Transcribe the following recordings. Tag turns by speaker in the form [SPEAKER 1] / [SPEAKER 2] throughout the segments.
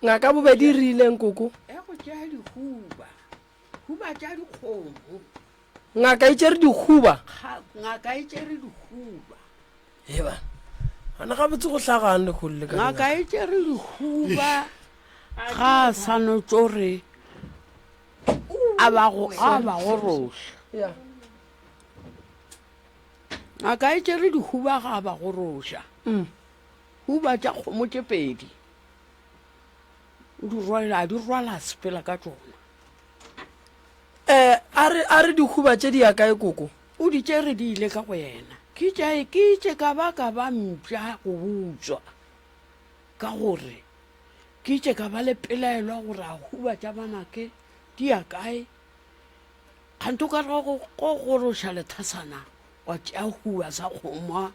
[SPEAKER 1] Ngaka bobedi e rileng koko?
[SPEAKER 2] Ya go tšea dihuba. Huba tša dikgomo.
[SPEAKER 1] Ngaka e tšere dihuba?
[SPEAKER 2] Ngaka e tšere dihuba.
[SPEAKER 1] Eba. Gana gabotse go hlagang lehono le ka.
[SPEAKER 2] Ngaka e tšere dihuba ga a sa no tšo re a ba go a ba goroša.
[SPEAKER 1] Yeah.
[SPEAKER 2] Ngaka e tšere dihuba ga a ba goroša.
[SPEAKER 1] Mm.
[SPEAKER 2] Huba tša kgomo tše pedi. O di rwala, a di rwala a sepela ka tšona.
[SPEAKER 1] Eh, a re, a re dihuba tše di ya kae koko?
[SPEAKER 2] O di tšere di ile ka go yena. Ke tša, ke itše ka ba ka ba mpša go butswa, ka gore ke itše ka ba le pelaelo ya gore a huba tša banake di ya kae. Kganthe o ka re go, go goroša lethasana wa tšea huba sa kgomo a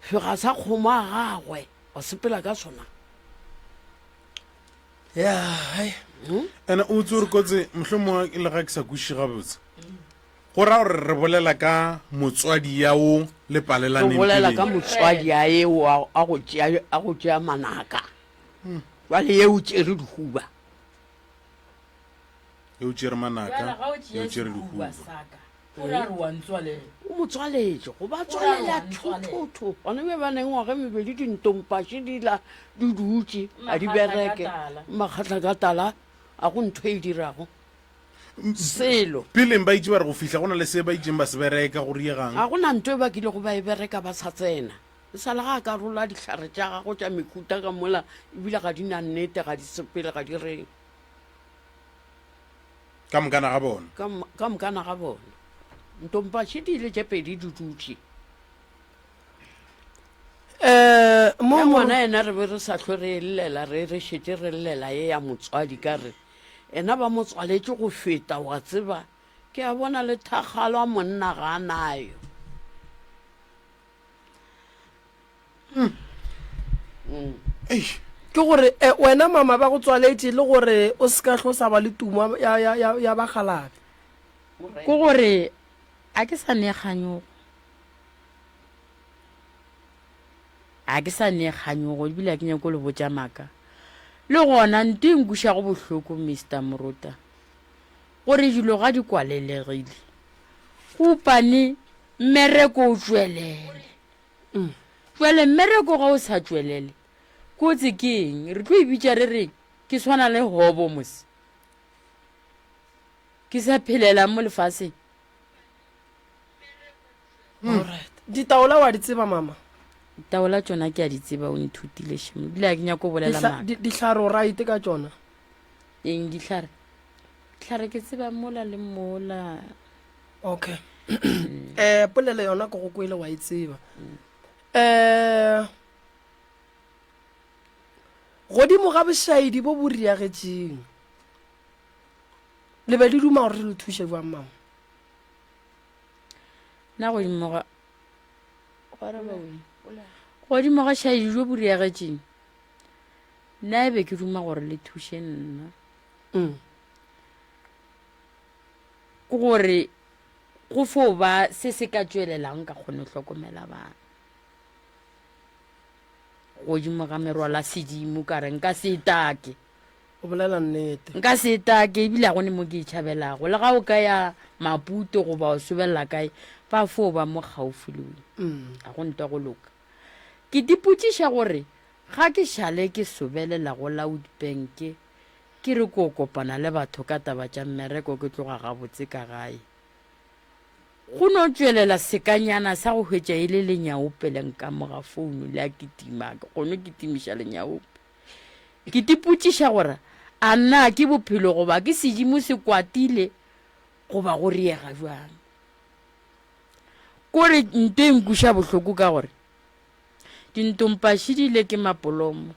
[SPEAKER 2] fega sa kgomo a gagwe wa sepela ka sona.
[SPEAKER 1] Ya, hai.
[SPEAKER 2] Hmm?
[SPEAKER 3] Ene o tse gore kotse mohlomongwe le ga ke sa kwešiše gabotse go ra gore re bolela ka motswadi ya o le
[SPEAKER 2] Re
[SPEAKER 3] palelaneng
[SPEAKER 2] bolela ka
[SPEAKER 3] peleng.
[SPEAKER 2] motswadi a eo a a go tšea a go tšea manaka. Jwale ye o tšere dihuba.
[SPEAKER 3] Ye o tšere manaka,
[SPEAKER 4] Bjale ga o
[SPEAKER 3] ye
[SPEAKER 4] tšea
[SPEAKER 3] o tšere
[SPEAKER 4] sehuba
[SPEAKER 3] dihuba.
[SPEAKER 4] sa ka, o ra re wa ntswalela.
[SPEAKER 2] O mo tswaletše, go ba tswalela thotho. Gona be ba neng ngwaga e mebedi dintompaše di la di dutše, a di bereke. Makgatla ka tala, a go ntho e dirago selo.
[SPEAKER 3] Peleng ba itše ba re go fihla go na le se ba itšeng ba se bereka, go riegang.
[SPEAKER 2] Ga go na ntho e ba kilego ba e bereka ba sa tsena. E sa le ga a ka rola dihlare tša gagwe tša mehuta ka mola, ebile ga di na nnete, ga di sepele, ga di reng.
[SPEAKER 3] Ka mokana ga bona.
[SPEAKER 2] Ka, ka mokana ga bona. Ntompaše di ile tše pedi di dutše.
[SPEAKER 1] Eh, mo
[SPEAKER 2] Ya
[SPEAKER 1] mo
[SPEAKER 2] ngwana yena re be re sa hlwe re e llela, re re šetše re llela ye ya motswadi ka re ena ba mo tswaletše go feta wa tseba ke a bona le thakgalwa monna ga a nayo.
[SPEAKER 1] Ke gore eh, wena mama ba go tswaletše le gore o se ka hlo sa ba le tumo ya, ya, ya, ya bakgalabe.
[SPEAKER 4] Ke gore a ke sa ne kganyogo. A ke sa ne kganyogo ebile a ke nyako le botša maaka. Le gona nto e nkušago bohloko Mister Morota gore dilo ga di kwalelegile. Go upane mmereko o tšwelele. Jwale mmereko ga o sa tšwelele, kotsi ke eng? Re tlo e bitša re reng? Ke swana le hobo mos. Ke sa phelelang mo lefaseng.
[SPEAKER 1] Alright. Ditaola wa di tseba mama?
[SPEAKER 4] Ditaola tšona ke a di tseba, o nthutile shame. Ebile ga ke nyako go bolela
[SPEAKER 1] Dihla-
[SPEAKER 4] maaka.
[SPEAKER 1] di- Dihlare o right ka tšona?
[SPEAKER 4] Eng dihlare? Dihlare ke tseba mola le mola.
[SPEAKER 1] Okay. Eh polelo yona ke go kwele wa e tseba. Eh godimo ga bošaedi bo bo riagetšeng. Le be le duma gore re le thuše jwang mama?
[SPEAKER 4] Na godimo ga go araba wena. Godimo ga šaedi jo bo riagetšeng. Nna e be ke duma gore le thuše nna.
[SPEAKER 1] Mm.
[SPEAKER 4] Ke gore go fo ba se se ka tšwelelang ka kgone go hlokomela bana. Godimo ga merwala sedimo ka re nka se take.
[SPEAKER 1] O bolela nnete.
[SPEAKER 4] Nka se take ebile ga go ne mo ke e tšhabelago. Le ga o ka ya Maputo goba o sobelela kae, ba fo ba mo kgaufi le wena.
[SPEAKER 1] Mm.
[SPEAKER 4] Ga go ntwa go loka. Ke dipotšiša gore ga ke šale ke sobelela go la Witbank Ke re ko kopana le batho ka taba tša mmereko ke tloga gabotse ka gae. Go no tšwelela sekanyana sa go hwetša e le lenyaope le nkamoga founu le a kitima, ke kgone kitimiša lenyaope. Ke tipotšiša gore a na ke bophelo goba ke sedimo se kwatile goba go riega bjang. Kore nto e nkuša bohloko ka gore dintompaši di ile ke mapolomo.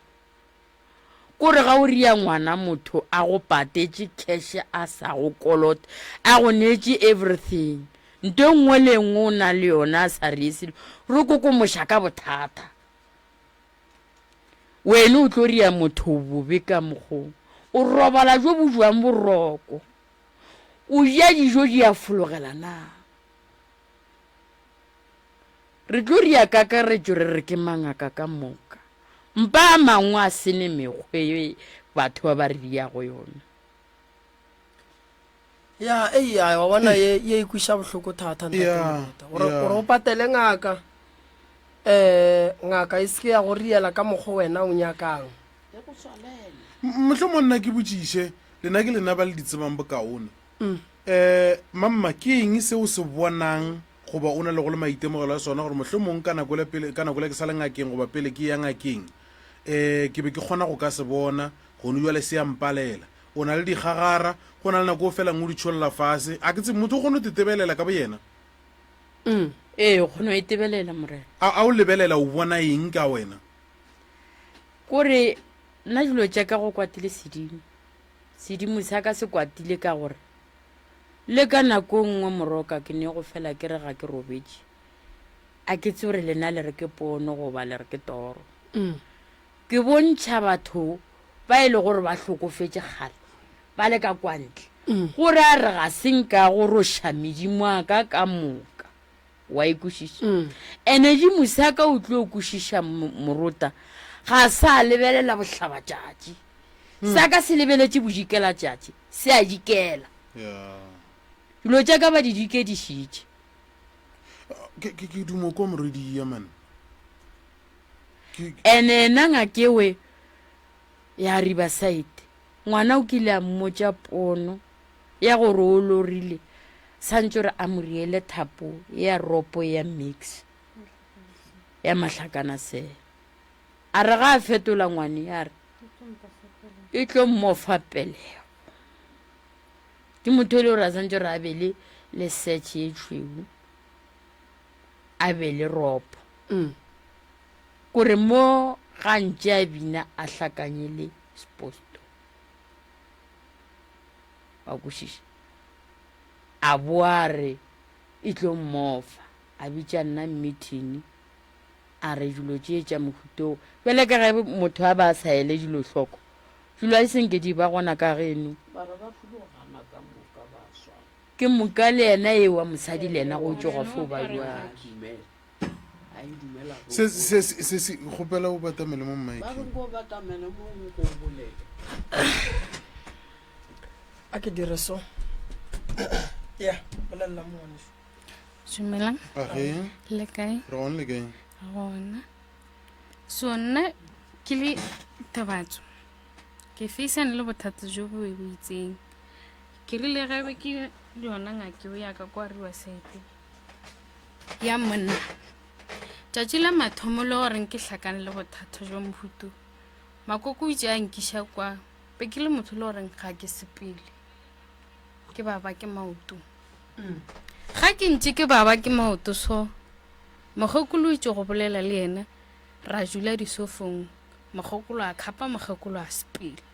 [SPEAKER 4] Kore ga o ria ngwana motho a go patetše cash a sa go kolote a go neetše everything nto e nngwe le nngwe o na le yona a sa rie selo re kokomoša ka bothata wene o tlo ria motho bobe ka mokgo o robala jo bo jwang boroko o ja dijo di a fologela na re tlo ria kakaretšo re re ke mangaka ka moka. Mpa a mangwe a se ne mekgwa ye batho ba ba re diyago yona.
[SPEAKER 1] Ya, eya, wa bona ye ye e kwiša bohloko thata ntate
[SPEAKER 3] Ya,
[SPEAKER 1] Morota. Gore
[SPEAKER 3] ya.
[SPEAKER 1] gore o patele ngaka eh ngaka e se ke ya go riela ka mokgwa wena o nyakang.
[SPEAKER 3] Mohlomong nna ke botšiše, lena ke lena ba le di tsebang bokaone. Um Mamma, ke eng se o se bonang goba o na le go le maitemogelo a sona gore mohlomong ka nako le pele, ka nako le ke sa le ngakeng goba pele ke ya ngakeng, um ke be ke kgona go ka se bona, gone bjale se a mpalela. O na le dikgagara, go na le nako o felang o di tšholla fase. A ke tsebe, motho o kgona go tetebelela ka boyena?
[SPEAKER 4] Ee, o kgona go itebelela, Morena.
[SPEAKER 3] A, a o lebelela o bona eng ka wena?
[SPEAKER 4] Kore nna dilo tša ka go kwatile sedimo. Sedimo sa ka se kwatile ka gore le ka nako e nngwe moroka ke ne go fela ke re ga ke robetše. A ke tsebe gore lena le re ke pono goba le re ke toro. Ke bontšha batho ba e le gore ba hlokofetše kgale ba le ka kwa ntle gore a re ga se nka goroša medimo a ka ka moka. Wa e kwešiša? Ene dimo sa ka o tlo kwešiša morota ga sa lebelela bohlabatšatši. Sa ka se lebeletše bodikelatšatši, se a dikela. Dilo tša ka ba di dikedišitše.
[SPEAKER 3] Ke, ke, ke dumo kwa morwedi ya man. Ke,
[SPEAKER 4] Ene ena ngakewe ya Riverside, ngwana o kile a mmotša pono ya gore o lorile, santše gore a mo riele thapo ya ropo ya mix ya mahlakanasela. A re ga a fetola ngwane a re e tlo mmofa pelego. Ke motho e le gore a santše gore a be le le search ye tšhweu, a be le ropo. Kore mo ga ntše a bina a hlakanye le sposto. Wa kwešiša? A boa a re e tlo mmofa, a bitša nna mmithini, a re dilo tše tša mohuta o. Bjale ka ge motho a ba a sa ele dilo hloko, dilo a e senke di ba gona ka geno. Ke moka le yena eo wa mosadi le yena go tšoga fo ba jwang.
[SPEAKER 3] Se, se, se, se, se, kgopela o batamele mo
[SPEAKER 2] Ba re
[SPEAKER 3] mic.
[SPEAKER 2] nko batamele mo nko o bolele.
[SPEAKER 1] A ke dire so. Ya, bolelela mo ngwanešu.
[SPEAKER 5] Dumelang,
[SPEAKER 3] Age,
[SPEAKER 5] le kae?
[SPEAKER 3] re gona le kae?
[SPEAKER 5] Gona. So nna ke le Tebatso, ke faceane le bothata jo bo bo itseng. Ke rile ge be ke le yona ngakeo ya ka kwa Riverside ya monna. Tšatši la mathomo le goreng ke hlakane le bothata jwa mohuto, makoko o itše a nkiša kwa, be ke le motho le goreng ga ke sepele, ke baba ke maoto. Ga ke ntše ke baba ke maoto so, mokgekolo o itše go bolela le yena, ra dula disofong, mokgekolo a khapa, mokgekolo a sepela.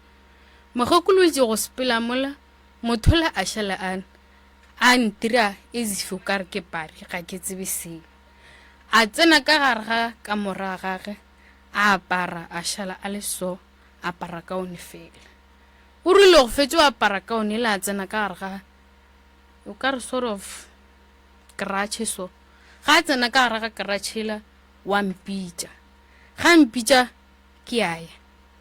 [SPEAKER 5] Mokgekolo o itše go sepela mola, mothola a šala a a ntira as if o ka re ke pari, ga ke tsebe selo. A tsena ka gare ga kamora ya gage, a apara, a šala a le so, a apara kaone fela. O rile go fetša go apara kaone le a tsena ka gare ga, o ka re sort of garage so. Ga a tsena ka gare ga garage yela, wa mpitša. Ga a mpitša, ke a ya.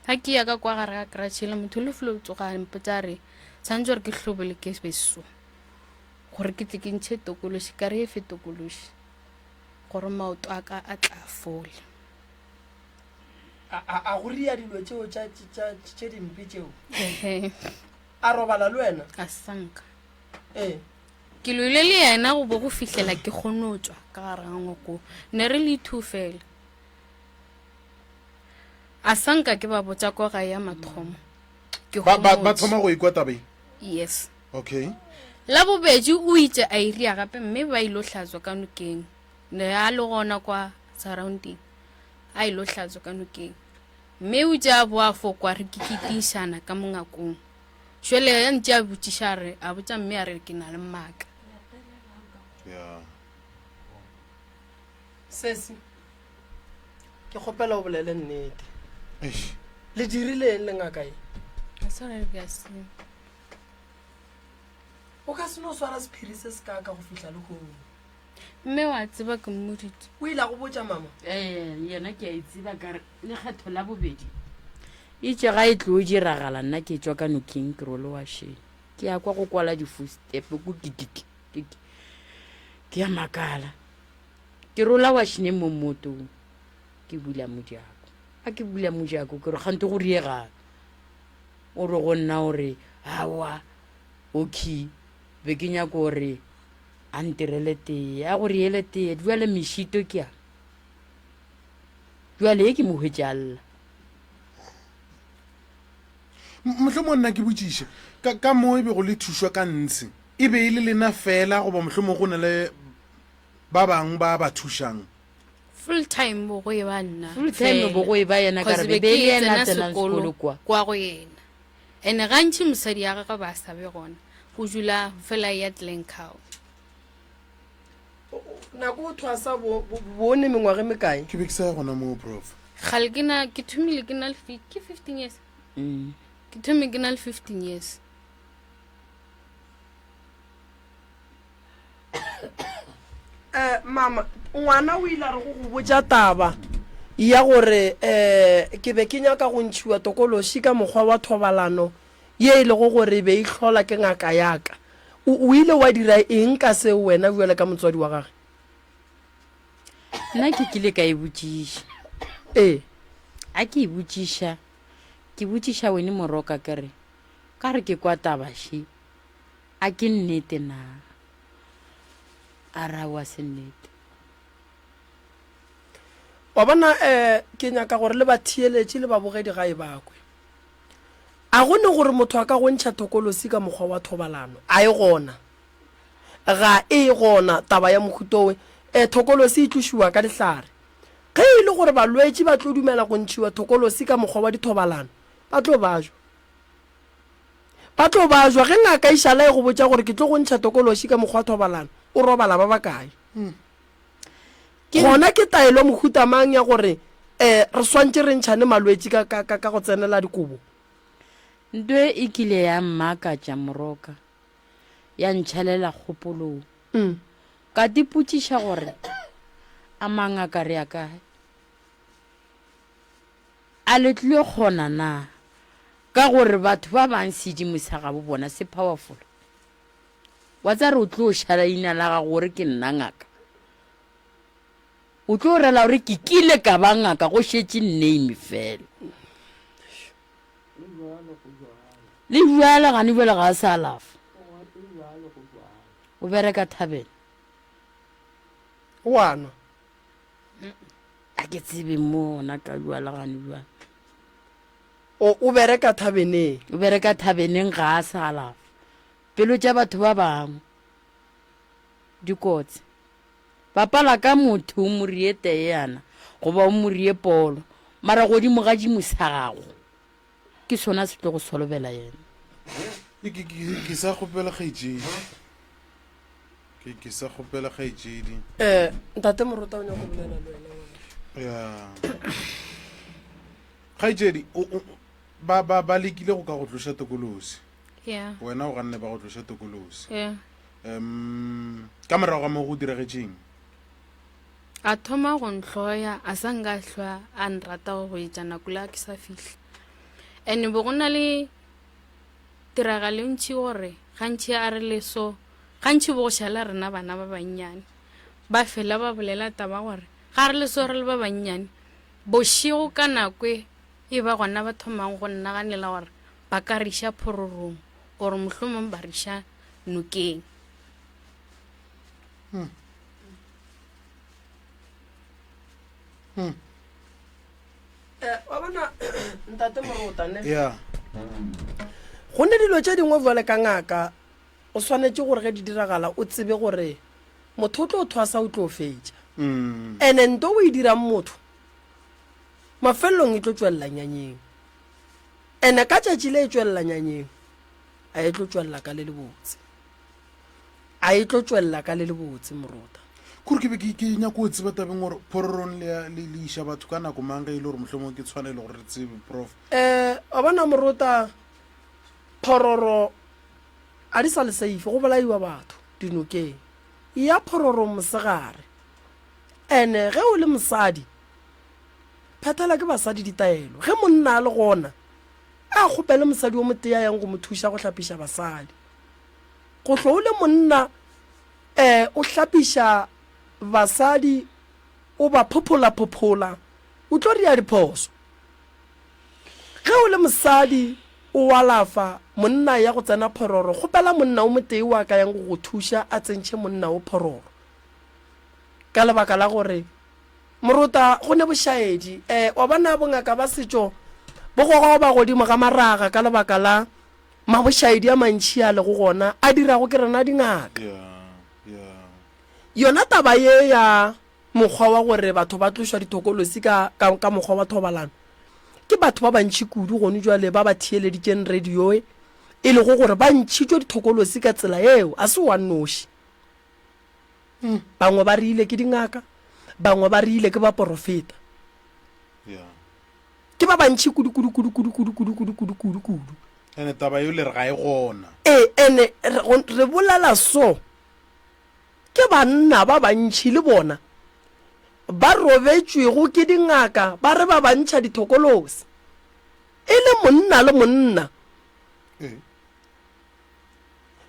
[SPEAKER 5] Ga ke ya ka kwa gare ga garage yela, motho le felo tsoga a mpotša a re, tshwanetse gore ke hlobole ke be so, gore ke tle ke ntšhe tokološi, ka re efe tokološi, gore maoto a ka a tla fola.
[SPEAKER 1] A, a, a go ria dilo tšeo tša, tša, tše dimpe tšeo?
[SPEAKER 5] Ehe.
[SPEAKER 1] A robala le wena?
[SPEAKER 5] A sanka.
[SPEAKER 1] Ee.
[SPEAKER 5] Ke lwele le yena go bo go fihlela ke kgone go tšwa ka gare ga ngwako. Ne re le two fela. A sanka ke ba botša ko gae ya mathomo. Ke
[SPEAKER 3] Ba, ba, ba
[SPEAKER 5] homotše.
[SPEAKER 3] thoma go ikwa taba ye?
[SPEAKER 5] Yes.
[SPEAKER 3] Okay.
[SPEAKER 5] La bobedi o itše a iria gape mme ba ilo hlatswa ka nokeng. Ne a le gona kwa surrounding. A ilo hlatswa ka nokeng. Mme o itše a boa fo kwa re ke kitišana ka mongakong. Jwale ya ntše a botšiša a re a botša mme a re ke na le maaka.
[SPEAKER 3] Yeah.
[SPEAKER 1] Sesi, ke kgopela o bolele nnete.
[SPEAKER 3] Eish.
[SPEAKER 1] Le dirile eng le ngaka ye?
[SPEAKER 5] A se re bja se.
[SPEAKER 1] O ka se no swara sephiri se se kaaka go fihla lehono.
[SPEAKER 5] Mme wa tseba ke mmoditše.
[SPEAKER 1] O ile a go botša mama?
[SPEAKER 4] Ee, yena ke a e tseba ka re lekgetho la bobedi itše ga e tlo diragala nna ke tšwa ka nokeng ke role wašeng ke ya kwa go kwala difostepe ko kikiki ke ya makala ke rola wašene mo mmotong ke bula mojako a ke bula mojako ke re kgante go riegang o re go nna o re awa okay be ke nyako gore a ntirele tee a go riele tee jale mešito ke a jale e ke mo hwetše a lla
[SPEAKER 3] mohlomong nna ke botšiše ka, ka mo e bego le thušwa ka ntshe e be e le lena fela goba mohlomong go na le ba bangwe ba ba thušang
[SPEAKER 5] full time bo go e ba nna
[SPEAKER 4] Full time bo go e ba yena ka re
[SPEAKER 5] be
[SPEAKER 4] be e le yena a
[SPEAKER 5] tsena
[SPEAKER 4] tsenang
[SPEAKER 5] sekolo
[SPEAKER 4] sekolo kwa.
[SPEAKER 5] kwa go yena ene gantši mosadi ya gagwe ba sa be gona o dula fela ya Glencoe.
[SPEAKER 1] Nako o thwasa bo bo- bone mengwaga e mekae?
[SPEAKER 3] Ke be ke sa ya gona moo, Prof.
[SPEAKER 5] Kgale ke na ke thomile ke na le fi- ke 15 years.
[SPEAKER 4] Mm.
[SPEAKER 5] Ke thomile ke na le 15 years.
[SPEAKER 1] Eh, mama ngwana o ile a re go go botša taba ya gore um ke be ke nyaka go ntšhiwa tokološi ka mokgwa wa thobalano ye e lego gore e be e hlola ke ngaka ya ka. O, o ile wa dira eng ka seo wena bjale ka motswadi wa gage?
[SPEAKER 4] Nna ke kile ka e botšiša.
[SPEAKER 1] Ee.
[SPEAKER 4] A ke e botšiša, ke botšiša wene Moroka ke re, ka re ke kwa taba še, a ke nnete na? A re aowa se nnete.
[SPEAKER 1] Wa bona, um ke nyaka gore le batheeletši le babogedi gae ba kwe. A go ne gore motho a ka go ntšha thokolosi ka mokgwa wa thobalano? A e gona? Ga e gona taba ya mohuta owe. E, thokolosi e tlošiwa ka dihlare. Ge e le gore balwetši ba tlo dumela go ntšhiwa thokolosi ka mokgwa wa dithobalano, ba tlo bajwa. Ba tlo bajwa. Ge ngaka e šala e go botša gore ke tlo go ntšha tokološi ka mokgwa wa thobalano, o robala ba bakae? Gona ke taelo mohuta mang ya gore um re swantše re ntšhane malwetši ka, ka, ka, ka go tsenela dikobo?
[SPEAKER 4] Nto e e kile ya mmakatša Moroka, ya ntšhalela kgopolong. Ka tipotšiša gore, A mangaka re ya kae? A le tlilo kgona na? Ka gore batho ba bang sedimo sa gabo bona se powerful. Wa tsa re o tlo šala leina la gago gore ke nna ngaka. O tlo rela gore ke kile ka ba ngaka go šetše name fela. Le bjale gane bjale ga a sa alafa. O bereka thabeng.
[SPEAKER 1] O a nwa.
[SPEAKER 4] A ke tsebe mo gona ka bjala gane bjale.
[SPEAKER 1] O, o bereka thabeneng.
[SPEAKER 4] O bereka thabeneng ga a sa alafa. Pelo tša batho ba bangwe di kotsi. Bapala ka motho o mo rie teyana goba o mo rie polo, mara godimo ga dimo sa gago ke sona se tlo go solobela yena.
[SPEAKER 3] Ke, ke, ke, ke sa kgopela kgaetšedi. Ke, ke sa kgopela kgaetšedi.
[SPEAKER 1] Eh, ntate Morota o nyaka go bolela le wena ngwanešu.
[SPEAKER 3] Ya. Kgaetšedi, o, o, ba, ba, ba lekile go ka go tloša tokolosi.
[SPEAKER 5] Yeah.
[SPEAKER 3] Wena o ganne ba go tloša tokolosi.
[SPEAKER 5] Yeah.
[SPEAKER 3] Um, ka morago ga mo go diragetšeng?
[SPEAKER 5] A thoma go ntlhoya, a sa nka hlwa a nrata go etša nako le a ke sa fihle. And bo go na le tiragalo e ntši gore gantši a re le so, gantši bo go šala rena bana ba bannyane. Ba fela ba bolela taba gore ga re le so re le ba bannyane, bošego ka nako e e ba gona ba thomang go nnaganela gore ba ka re iša phororong gore mohlomong ba re iša nokeng.
[SPEAKER 3] Hmm. Hmm.
[SPEAKER 1] Eh, wa bona ntate morota ne
[SPEAKER 3] yeah
[SPEAKER 1] go ne dilo tše dingwe jwale ka ngaka o swanetše gore ge di diragala o tsebe gore motho o tlo thwasa o tlo fetša
[SPEAKER 3] mm.
[SPEAKER 1] ene nto o e dirang motho mafelelong e tlo tšwelela nyanyeng Ene ka tšatši le e tšwelela nyanyeng, a e tlo tšwelela ka le lebotse. A e tlo tšwelela ka le lebotse, morota.
[SPEAKER 3] Kore ke be ke ke nyako o tseba tabeng gore phororong le le le iša batho ka nako mang ge e le gore mohlomongwe ke tshwanelo gore re tsebe prof.
[SPEAKER 1] Eh, wa bona morota, phororo a di sa le safe, go bolaiwa batho dinokeng. Ya phororong mosegare. Ene ge o le mosadi, phethela ke basadi ditaelo. Ge monna a le gona, a kgopele mosadi o motee a yang go mo thuša go hlapiša basadi. Go hlo o le monna, eh, o hlapiša basadi, o ba phophola-phophola, o tlo ria diphoso. Ge o le mosadi o alafa monna ya go tsena phororo, kgopela monna o motee o a ka yang go go thuša a tsentšhe monna o phororo. Ka lebaka la gore morota go ne bošaedi, eh, wa bona bongaka ba setšo bo gogoba godimo ga maraga ka lebaka la mabošaedi a mantši a lego gona a dirago ke rena dingaka. Yona taba ye ya Mokgwa wa gore batho ba tlošwa dithokolosi ka, ka, ka mokgwa wa thobalano, ke batho ba bantši kudu gone jwale ba ba theeleditšeng radioe, e lego gore ba ntšhitšwe dithokolosi ka tsela yeo, a se wa nnoši. Bangwe ba rile ke dingaka, bangwe ba rile ke baporofeta. Ke ba bantši kudu, kudu, kudu, kudu, kudu, kudu, kudu, kudu, kudu, kudu.
[SPEAKER 3] Ene taba yeo le re ga e gona.
[SPEAKER 1] Ee, ene re, re bolela so. Ke banna ba bantši le bona ba robetšwego ke dingaka ba re ba ba ntšha dithokolosi, e le monna le monna.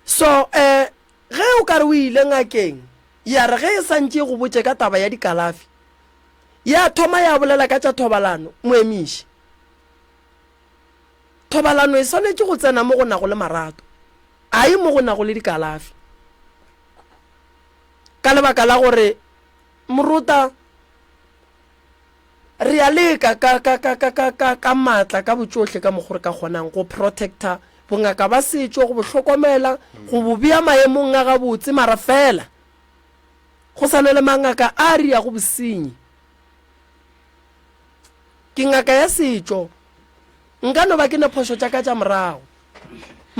[SPEAKER 1] So eh, ge o ka re o ile ngakeng, ya re ge e sa ntše e go botše ka taba ya dikalafi, ya thoma ya bolela ka tša thobalano, mo emiše. Thobalano e swanetše go tsena mo go nago le marato, a e mo go nago le dikalafi. Ka lebaka la gore morota re a leka ka, ka, ka, ka, ka, ka, ka maatla, ka botšohle ka mokgo re ka kgonang go protecta bongaka ba setšo, go bo hlokomela, go bo bea maemong a gabotse, mara fela go sa na le mangaka a riago bosenyi. Ke ngaka ya setšo. Nka no ba ke ne phošo tša ka tša morago,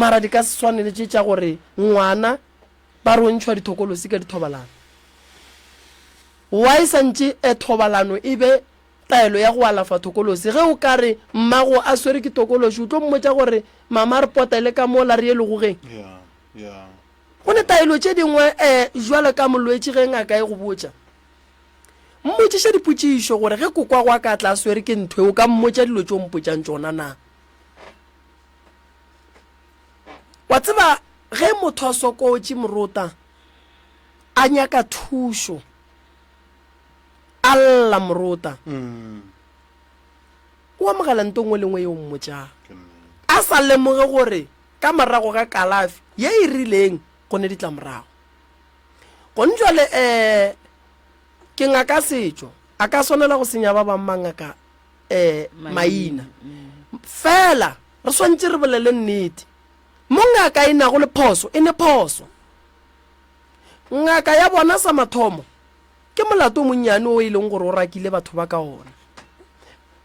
[SPEAKER 1] mara di ka se swane le tše tša gore ngwana ba re o ntšhwa dithokolosi ka dithobalano. Why santše e thobalano e be taelo ya go alafa thokolosi? Ge o ka re mmago a swere ke thokološi, o tlo mmotša gore mama re potele ka mola re ye legogeng? Go ne taelo tše dingwe um jwalo ka molwetši ge ngaka e go botša. Mmotšiše dipotšišo gore ge kokwago a ka tla a swere ke ntho e, o ka mmotša dilo tše o mpotšang tšona na? Wa tseba ge motho a sokotše morota a nyaka thušo a lla morota o amogela nto nngwe le nngwe ye o mmotšang a sa lemoge gore ka morago ga kalafi ye e rileng go ne ditlamorago. Gone jwale um ke ngaka setšo a ka swanela go senya ba bang mangaka um maina fela re swantše re bolele nnete mo ngaka e nago le phoso e ne phoso ngaka ya bona sa mathomo ke molato o monnyane o e leng gore o rakile batho ba ka ona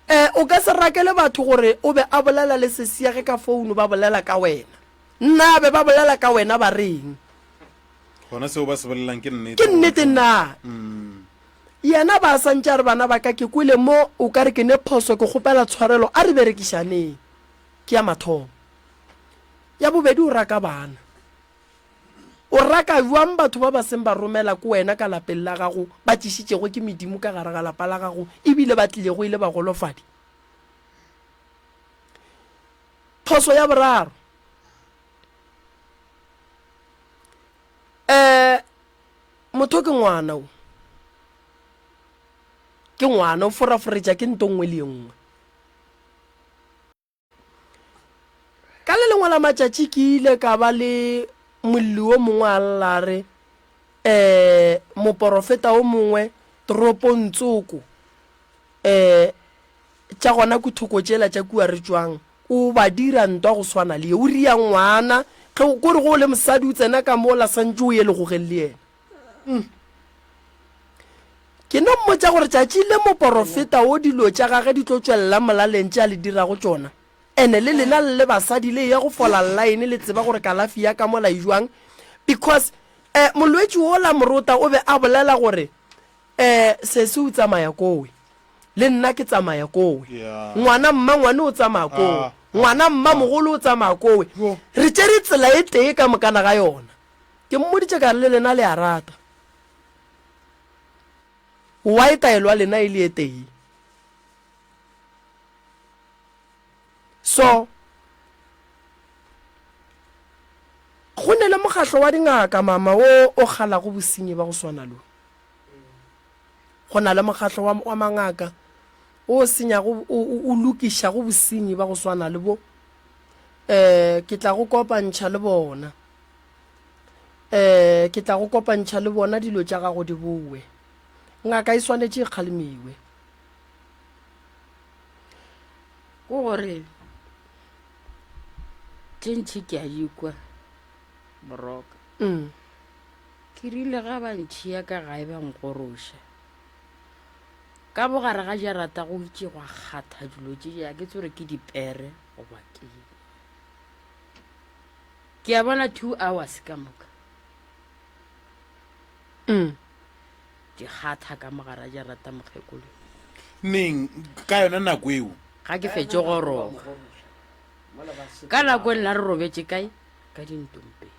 [SPEAKER 1] um o ka se rakele batho gore o be a bolela le sesia ge ka founu ba bolela ka wena nna be ba bolela ka wena ba reng
[SPEAKER 3] Gona seo ba se bolelang ke nnete.
[SPEAKER 1] Ke nnete na? Yena ba sa ntše a re bana ba ka ke kwele mo o ka re ke ne phoso ke kgopela tshwarelo a re berekišaneng. Ke ya mathomo. Ya bobedi o raka bana. O raka bjang batho ba ba seng ba romela ko wena ka lapeng la gago ba tlišitšego ke medimo ka gare ga lapa la gago ebile ba tlilego e le bagolofadi? Phoso ya boraro. Um motho ke ngwana o ke ngwana o foraforetša ke nto nngwe le ye nngwe ka le lengwe la matšatši ke ile ka ba le molli wo mongwe a lla re um moporofeta o mongwe toropong tsoko um tša gona kuthoko tšela tša kua re tšwang O ba dira ntwa go swana le ye. O ria ngwana, ge o, kore ge o le mosadi o tsena ka mola santše o ye legogeng le yena. Mm. Ke no mmotša gore tšatši le moporofeta wo dilo tša gage di tlo tšwelela molaleng tše a le dirago tšona. Ene le lena le le basadi le eya go fola line le tseba gore kalafi ya ka mola e jwang because eh, molwetši wola morota o be a bolela gore eh, sesi o tsamaya kowe. Le nna ke tsamaya kowe. Ngwana mmangwane o tsamaya kowe. Ngwana mmamogolo o tsamaya kowe. Re tšere tsela e tee ka mokana ga yona. Ke mmoditše ka re le lena le a rata. Why taelo ya lena e le e tee? So go ne le mokgahlo wa dingaka mama wo o kgalago bosenyi ba go swana lo. Go na le mokgahlo wa, wa mangaka o senyago o, o, o lokišago bosenyi ba go swana le bo. Eh, ke tla go kopantšha le bona. Eh, ke tla go kopantšha le bona dilo tša gago di bowe. Ngaka e swanetše e kgalemiwe.
[SPEAKER 4] Ke gore tše ntši ke a di kwa Moroka.
[SPEAKER 1] Mm.
[SPEAKER 4] Ke rile ga ba ntšhia ka gae ba nkgoroša. Ka bogare ga jarata go itše gwa kgatha dilo tše a ke tsore ke dipere goba ke. Ke a bona 2 hours ka moka.
[SPEAKER 1] Mm.
[SPEAKER 4] Di kgatha ka mogara jarata mokgekolo.
[SPEAKER 3] Neng ka yona nako eo?
[SPEAKER 4] Ga ke fetše go roba. Ka nako e nna re robetše kae? Ka dintompeng.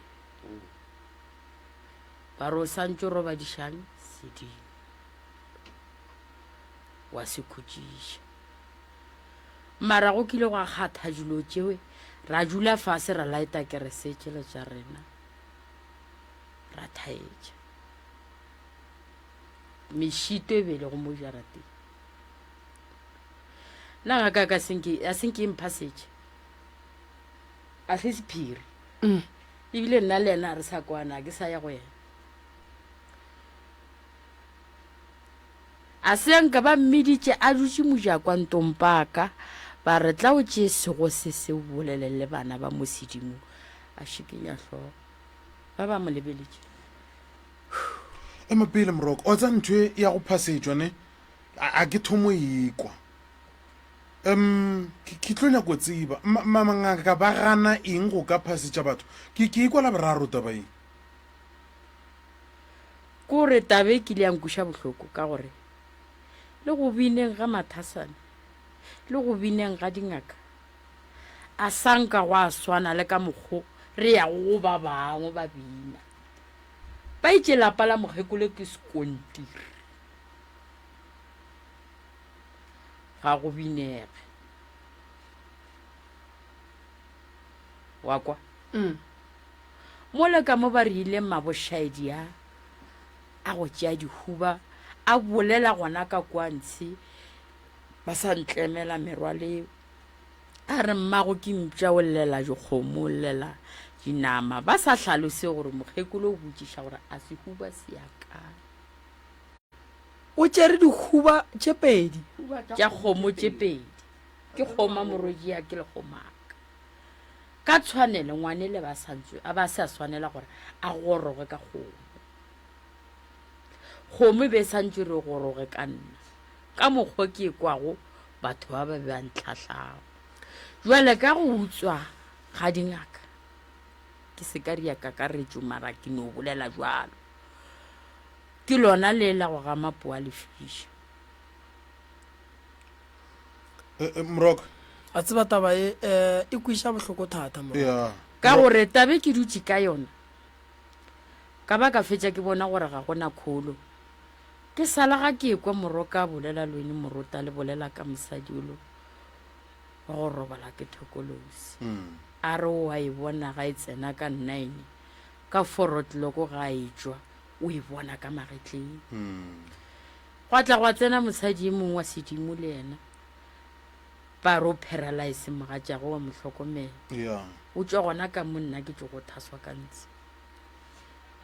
[SPEAKER 4] Ba re o santše o robadišang sedimo. Wa se khutšiša. Mara go kile gwa kgatha dilo tšewe ra dula fase ra laeta kerese tšele tša rena ra thaetša. Mešito e be e lego mo jarateng. Nna ga ka ka senke a senke e mpha setše. A se sephiri.
[SPEAKER 1] Mm.
[SPEAKER 4] Ebile nna le yena a re sa kwana, ke sa ya go yena. A se nka ba mmiditše a dutše mojakwa ntompaka, ba re tla o tšee sego se se o bolele le bana ba mo sedimo. A šikinya hlogo. Ba ba mo lebeletše.
[SPEAKER 3] Ema pele Moroko, o tsa ntho e ya go phasetšwa ne? A, a ke thomo e kwa. Um, ke, ke tlo nyako tseba, ma, ma, mangaka ba gana eng go ka phasetša batho? Ke, ke ikwa la boraro taba ye.
[SPEAKER 4] Ke gore taba e kile ya nkweša bohloko ka gore le go bineng ga mathasane le go bineng ga dingaka a sa nka gwa swana le ka mokgo re yago go ba bangwe ba bina. Ba itše lapa la mokgekolo ke sekontiri, ga go binege. Wa kwa?
[SPEAKER 1] Mm.
[SPEAKER 4] Mola ka mo ba re ileng mabošaedi a a go tšea dihuba a bolela gona ka kua ntshe ba sa ntlemela merwalo eo. A re mmago ke mpša o llela dikgomo o llela dinama ba sa hlalose gore mokgekolo o botšiša gore a sehuba se ya kae.
[SPEAKER 1] O tšere dihuba tše pedi.
[SPEAKER 4] Tša kgomo tše pedi. Ke kgoma morwedi'a ke lekgomaka. Ka tshwanelo ngwanele ba sa ntse a ba se a swanela gore a goroge ka kgomo. Kgomo e be e sa ntse re goroge ka nna. Ka mokgwa ke kwago batho ba ba be ba ntlhahlago. Jwale ka go utswa ga dingaka ke se ka ria kakaretšo mara ke no bolela jwalo. Ke lona le la go gama poa lefiša.
[SPEAKER 3] Eh, eh, Moroka.
[SPEAKER 1] A tseba taba e eh, e kwiša bohloko thata Moroka.
[SPEAKER 3] Yeah.
[SPEAKER 4] Ka gore tabe ke dutše ka yona ka ba ka fetša ke bona gore ga gona kholo. Ke sala ga ke ekwa Moroka a bolela le wene Morota le bolela ka mosadi olo wa go robala ke thokolosi. A re o a e bona ga e tsena ka nine ka four o'clock ga e tšwa o e bona ka magetleng. Gwa tla gwa tsena mosadi e mongwe wa sedimo le yena ba re o paralyze mogatšagwe wa mo hlokomela.
[SPEAKER 3] Yeah.
[SPEAKER 4] O tšwa gona ka mo nna ke tšo go thaswa ka ntse.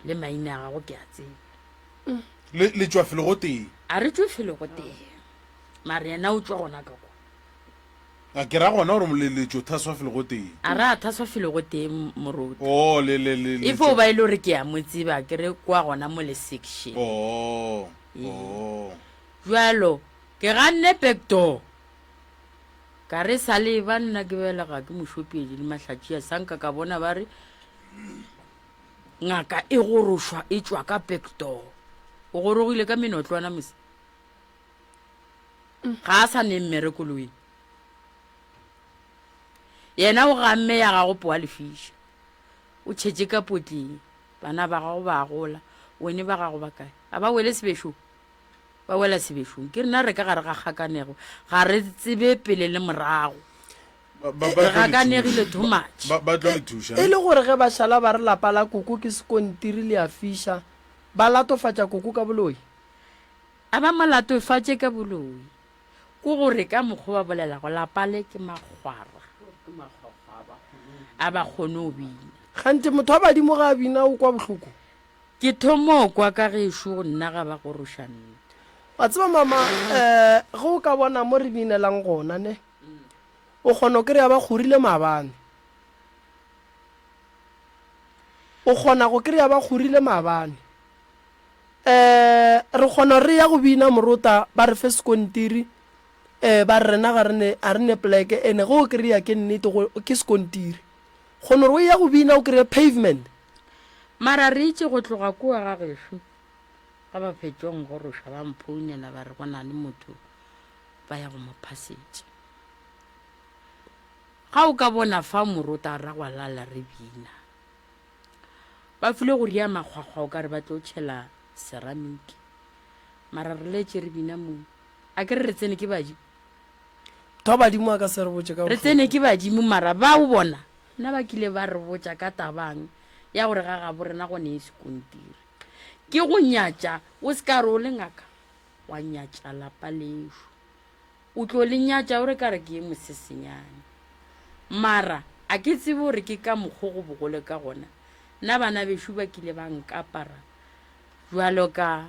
[SPEAKER 4] Le maina a gago ke a tseba.
[SPEAKER 3] Le, le tšwa felo go tee.
[SPEAKER 4] A re tšwe felo go tee. Mare yena o tšwa gona ka kwa.
[SPEAKER 3] A ke ra gona gore le, le tšo thaswa felo go tee.
[SPEAKER 4] A re a thaswa felo go tee moruti.
[SPEAKER 3] Oh, le, le, le, le
[SPEAKER 4] E fo ba e le gore ke a mo tseba ke re kwa gona mo le section.
[SPEAKER 3] Oh, oh.
[SPEAKER 4] Bjalo ke ganne back door. Ka re sa le ba nna ke belega ke mošopedi le mahlatši a sanka ka bona ba re Ngaka e gorošwa e tšwa ka back door. O gorogile ka menotlwana mose. Ga a sa ne mmereko le wena. Yena o gamme ya gago poa lefiša. O tšhetše ka potleng. Bana ba gago ba gola. Wene ba gago ba kae? A ba wele sebešong? Ba wela sebešong. Ke rena re ka gare ga kgakanego. Ga re tsebe pele le morago.
[SPEAKER 3] Ba, ba, ba
[SPEAKER 4] Re
[SPEAKER 3] tlo le
[SPEAKER 4] gakanegile
[SPEAKER 3] thuša.
[SPEAKER 4] too much.
[SPEAKER 3] Ba, ba tlo le thuša.
[SPEAKER 1] E le gore ge ba šala ba re lapa la koko ke sekontiri le a fiša, ba latofatša koko ka boloi.
[SPEAKER 4] A ba mo latofatše ka boloi. Ke gore ka mokgwa ba bolelago lapa le ke makgwara. A ba kgone go bina.
[SPEAKER 1] Kganthe motho wa badimo ga a bina o kwa bohloko?
[SPEAKER 4] Ke thomo kwa ka gešo nna ga ba goroša ntwa.
[SPEAKER 1] Wa tseba mama, eh, ge o ka bona mo re binelang gona, ne, o kgona go kry-a ba kgorile maabane. O kgona go kry-a ba kgorile maabane. Eh, re kgona re ya go bina morota, ba re fe sekontiri, eh, ba re rena ga re ne, ga re ne pleke, ene ge o kry-a ke nnete go, ke sekontiri. Kgona gore o ya go bina o kry-e pavement.
[SPEAKER 4] Mara re itše go tloga kua ga gešo, ga ba fetša go nkgoroša ba mphounela ba re go na le motho ba ya go mo phasetša. Ga o ka bona fa morota ra gwalala re bina. Ba file go ria makgwakgwa o ka re ba tlo tšhela seramiki. Mara re letše re bina moo. A ke re re tsene ke badimo.
[SPEAKER 1] Tho badimo a ka se re botše ka
[SPEAKER 4] Re tsene ke badimo mara bao bona nna ba kile ba re botša ka tabang ya gore ga gabo rena go ne e sekontiri. Ke go nyatša o se ka re o le ngaka wa nyatša lapa lešo. O tlo le nyatša o re ka re ke ye mosesenyane. Mara a ke tsebe gore ke ka mokgo go bogole ka gona. Nna bana bešo ba kile ba nkapara bjalo ka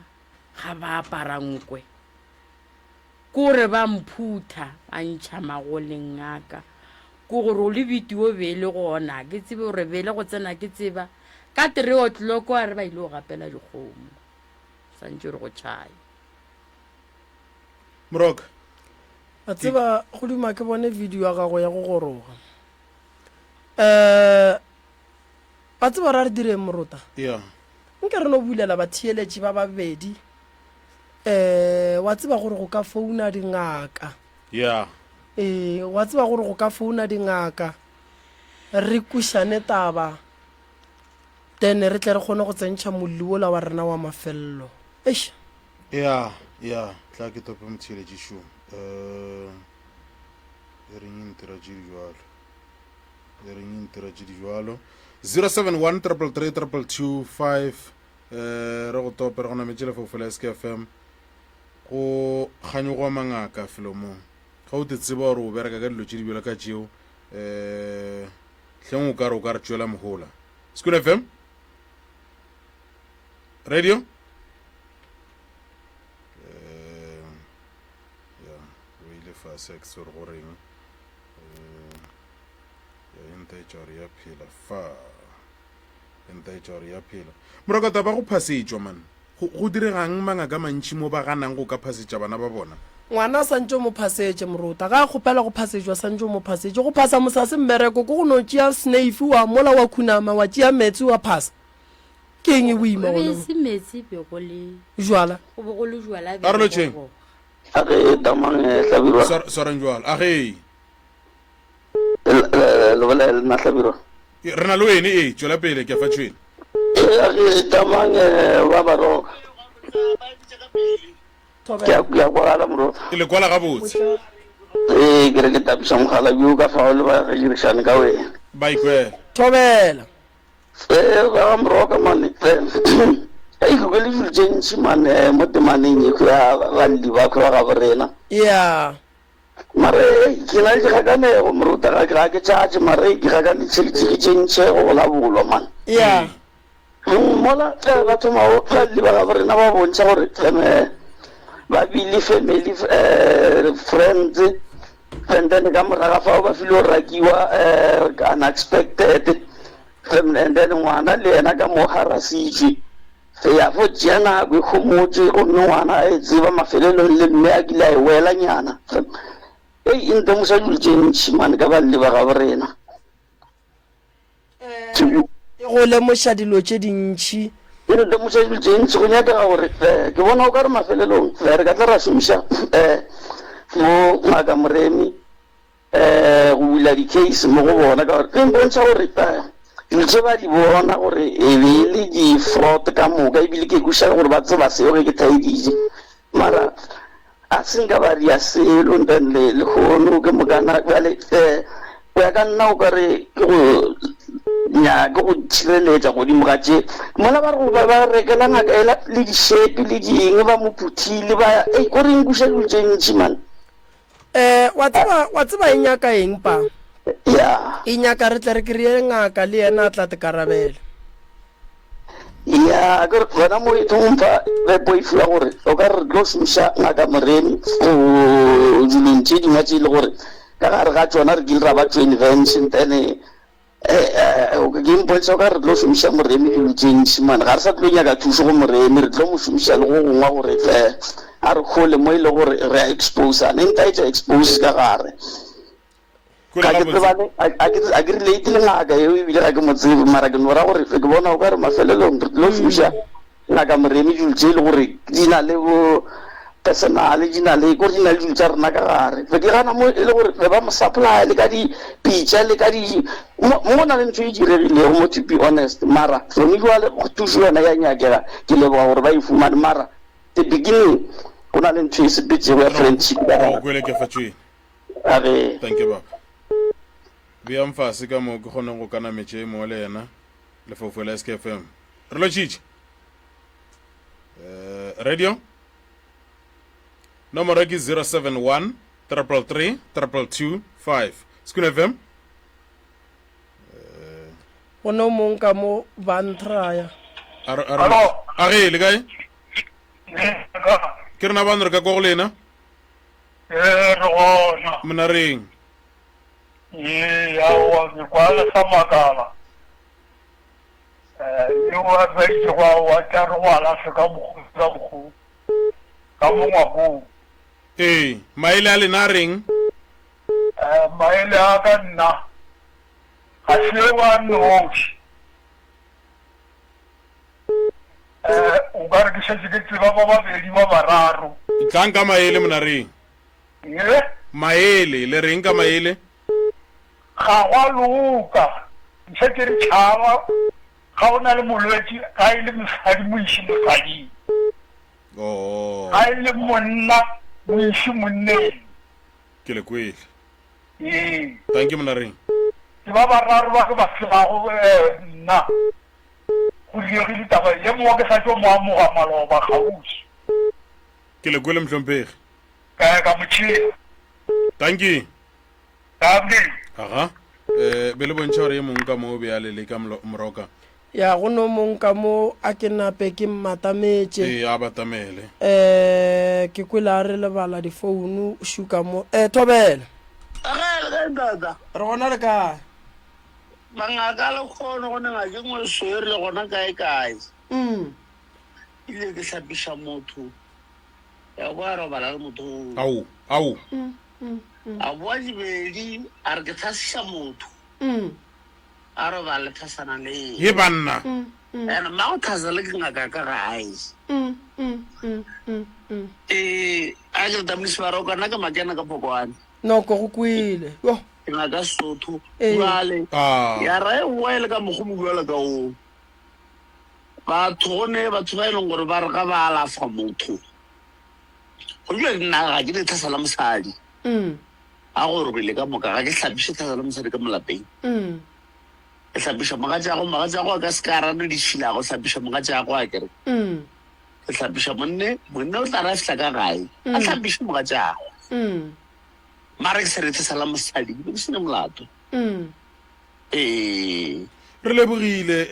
[SPEAKER 4] ga ba apara nkwe. Ke gore ba mphutha ba ntšha magoleng a ka. Ke gore o le biti o be e le gona, ke tsebe gore be e le go tsena ke tseba. Ka three o'clock a re ba ile go gapela dikgomo. Swantše re go tšhaya.
[SPEAKER 3] Moroka.
[SPEAKER 1] A tseba go duma ke bone video ya gago ya go goroga. Eh a tseba ra re direng morota?
[SPEAKER 3] Yeah.
[SPEAKER 1] Nke re no bulela batheeletši ba babedi. Eh wa tseba gore go ka founa dingaka.
[SPEAKER 3] Yeah.
[SPEAKER 1] Eh wa tseba gore go ka founa dingaka re kwišane taba then re tle re kgone go tsentšha molli wola wa rena wa mafello. Eish.
[SPEAKER 3] Ya, ya, tla ke tope motheeletši šo. Um, e reng e ntira tše di jwalo? E reng e ntira tše di jwalo? 071 333 225 eh re go tope re go nametše lefaufo la SKFM go kganyogwa mangaka felo mo ga o te tseba gore o bereka ka dilo tše di bjalo ka tšeo um hleng o ka re o ka re tšwela mohola Sekolo FM radio eh ya o ile fase a ke tsebe gore go reng eh ya e ntaetša gore ya phela fa e ntaetša gore ya phela morokota ba go phasetšwa man go go diregang mangaka mantši mo ba ganang go ka phasetša bana ba bona
[SPEAKER 1] Ngwana a santše o mo phasetše, morota. Ga a kgopela go phasetšwa, santše o mo phasetše. Go phasa mosase mmereko ke go no tšea sneifi wa mola wa khunama, wa tšea meetse wa phasa. Ke eng e boima
[SPEAKER 4] E be
[SPEAKER 1] gona
[SPEAKER 4] e
[SPEAKER 1] mo?
[SPEAKER 4] se meetse, e be go le
[SPEAKER 1] Jwala.
[SPEAKER 4] go be go le jwala
[SPEAKER 3] A re lotšheng.
[SPEAKER 4] goroga.
[SPEAKER 6] A ge tamang eh, Hlabirwa.
[SPEAKER 3] Swar- swarang jwalo a ge
[SPEAKER 6] Le- le le bolela le nna Hlabirwa.
[SPEAKER 3] re na le wene ee tšwela pele ke a fa tšhwene
[SPEAKER 6] Eh, a ge tamang eh, ba ba roka. Ke a ke a kwagala morota.
[SPEAKER 3] Ke le kwala gabotse.
[SPEAKER 6] Ee, ke re ke tapiša mogala bjo ka fao le ba dirišane ka wena.
[SPEAKER 3] Ba ikwela.
[SPEAKER 1] Thobela.
[SPEAKER 6] Ee, ba ga Moroka mane. Ei, ke kwele dilo tše ntši mane mo temaneng ye ya balli ba ba gabo rena.
[SPEAKER 1] Yeah.
[SPEAKER 6] Mare ke na le dikgakanego moruta ga ke ga ke tšatše mare ke gakanetšhe ke tše ntši go bolabolwa man.
[SPEAKER 1] Yeah.
[SPEAKER 6] Mola ba thoma go balli ba gabo rena ba bontšha gore ba bile family friends and then ka moraga fao ba file go rakiwa unexpected and then ngwana le yena ka mo harasitšwe ya fo tšea nako e homotše gomme ngwana a e tseba mafelelong le mme a kile a e wela nyana ei e ntemoša dilo tše ntši mane ka balli ba gabo rena
[SPEAKER 1] E go lemoša dilo tše dintši.
[SPEAKER 6] E re lemoša dilo tše ntši. Go nyakega gore ke bona o ka re mafelelong re ka tla ra šomiša mo Ngaka Moremi go bula di-case mo go bona ka gore e mpontšha gore dilo tše ba di bona gore e be e le di-fraud ka moka ebile ke kwešiša gore ba tseba seo ge ke thaeditše. Mara a se nka ba ria selo then le lehono ke mokana bjale um go ya ka nna o ka re ke go nyaka go tšhireletša godimo ga tše mola ba re ba ba rekela ngaka ela le dišepi le ding ba mo phuthile ba ei ko re nkuša dilo tše ntši man.
[SPEAKER 1] Um wa tseba wa tseba e nyaka eng pa?
[SPEAKER 6] Ya.
[SPEAKER 1] E nyaka re tle re kry-e ngaka le yena a tla tekarabela.
[SPEAKER 6] Ya, ke re gona mo e tlo mpha ge poifo ya gore o ka re re tlo šomiša ngaka Moremi go dilong tše dingwe tše e le gore ka gare ga tšona re kile ra ba joint venture then ke mpontšha o ka re tlo šomiša Moremi dilo tše ntši man ga re sa tlo nyaka thušo go Moremi re tlo mo šomiša le go gongwe gore a re hole mo e le gore re a exposa ne ntaetša expose ka gare.
[SPEAKER 3] Kwele
[SPEAKER 6] Ga ke
[SPEAKER 3] gabotse.
[SPEAKER 6] tsebane, a a ke a ke relate le ngaka eo ebile ga ke mo tsebe, mara ke no ra gore ke bona o ka re mafelelong re tlo šomiša ngaka Moremi dilo tše e le gore di na le bo personal, di na le kore di na le dilo tša rena ka gare. Be ke gana mo e le gore be ba mo supply le ka dipitša le ka di mo mo go na le ntho e diregilego mo to be honest, mara gone jwale thušo yona ya nyakega, ke leboga gore ba e fumane mara the beginning go na le ntho e sepetšego ya
[SPEAKER 3] Re go
[SPEAKER 6] friendship ka
[SPEAKER 3] re go
[SPEAKER 6] gare.
[SPEAKER 3] kwele Kefatšwene.
[SPEAKER 6] A re.
[SPEAKER 3] Thank you baba. Beang fase ka mo ke kgoneng go kana metše e mongwe le yena lefaufau la SKFM. Re lotšitše. Eh, radio nomoro ke 071 333 222 5 Sekune FM.
[SPEAKER 1] Go no mong ka mo ba ntraya.
[SPEAKER 3] A re- a re- A ge le kae? Ke rena bano re ka kwa go lena.
[SPEAKER 7] Ee, re gona.
[SPEAKER 3] Monareng.
[SPEAKER 7] Ee, aowa, ke kwa le sa makala. Eh, yo a sa itšego aowa, tla re go alafe ka mokgo, ka mokgo, ka mo ngwakong.
[SPEAKER 3] Ee, maele a lena a reng?
[SPEAKER 7] Eh, maele a ka nna, ga se wa noši. Eh, o ka re ke šetše ke tseba ba babedi ba bararo.
[SPEAKER 3] Tlang ka maele monareng.
[SPEAKER 7] Ye?
[SPEAKER 3] Maele, le reng ka maele?
[SPEAKER 7] Ga gwa loka. Nšetše re tšhaba ga o na le molwetši ga e le mosadi mo iše mosading.
[SPEAKER 3] Oh.
[SPEAKER 7] Ga e le monna mo iše monneng.
[SPEAKER 3] Ke le kwele.
[SPEAKER 7] Ee.
[SPEAKER 3] Thank you monareng.
[SPEAKER 7] Ke ba bararo ba ke ba tsebago eh, nna. Go diegile taba ye mongwe ke sa tšo mo amoga maloba kgauswi.
[SPEAKER 3] Ke le kwele mohlomphegi.
[SPEAKER 7] Ka ya ka mo tšea.
[SPEAKER 3] Dankie.
[SPEAKER 7] Dankie.
[SPEAKER 3] Aga. Eh, be le bontšha gore ye mongwe ka mo o be a le le ka moroka.
[SPEAKER 1] Ya go no mong ka mo a ke nape ke mmatametše.
[SPEAKER 3] Ee, a batamele.
[SPEAKER 1] Eh, ke kwele a re lebala difounu šuka mo. Eh, Thobela.
[SPEAKER 8] Aga, le kae ntata?
[SPEAKER 1] Re gona le kae?
[SPEAKER 8] Mangaka a lekgono go ne ngaka e nngwe swere le gona kae kae.
[SPEAKER 1] Mm.
[SPEAKER 8] Ile ke hlapiša motho ya boa robala le motho oo.
[SPEAKER 3] Ao, ao.
[SPEAKER 1] Mm, mm, mm.
[SPEAKER 8] A boa dibedi a re ke thasiša motho.
[SPEAKER 1] Mm.
[SPEAKER 8] A robala le thasana le.
[SPEAKER 3] Ye banna.
[SPEAKER 1] Mm, mm.
[SPEAKER 8] And mmago thasa le ke ngaka ka gae.
[SPEAKER 1] Mm, mm, mm, mm, mm.
[SPEAKER 8] Ee, a ke re Damisi ba roka nna ke makena ka Phokwane.
[SPEAKER 1] Noko go kwele. Yo.
[SPEAKER 8] Ke ngaka Sesotho.
[SPEAKER 1] Ee.
[SPEAKER 8] Jwale,
[SPEAKER 3] Ah.
[SPEAKER 8] ya ra e boa e le ka mokgwa mo bjalo ka oo. Batho go ne batho ba e leng gore ba re ga ba alafa motho. Go jwale nna ga ke ne tlhasa la mosadi.
[SPEAKER 1] Mm.
[SPEAKER 8] A go robile ka moka ga ke hlapiše tlhasa la mosadi ka mo lapeng.
[SPEAKER 1] Mm.
[SPEAKER 8] Ke hlapiša mogatšago, mogatšago a ka se ka rano ditšhila go hlapiša mogatšago a kere.
[SPEAKER 1] Mm.
[SPEAKER 8] Ke hlapiša monne, monne o tla re a fihla ka gae, a
[SPEAKER 1] Mm.
[SPEAKER 8] hlapiše mogatšago.
[SPEAKER 1] Mm.
[SPEAKER 8] Mara ke serethe sa la mosadi, ke be ke se ne molato.
[SPEAKER 1] Mm.
[SPEAKER 8] Ee.
[SPEAKER 3] Re lebogile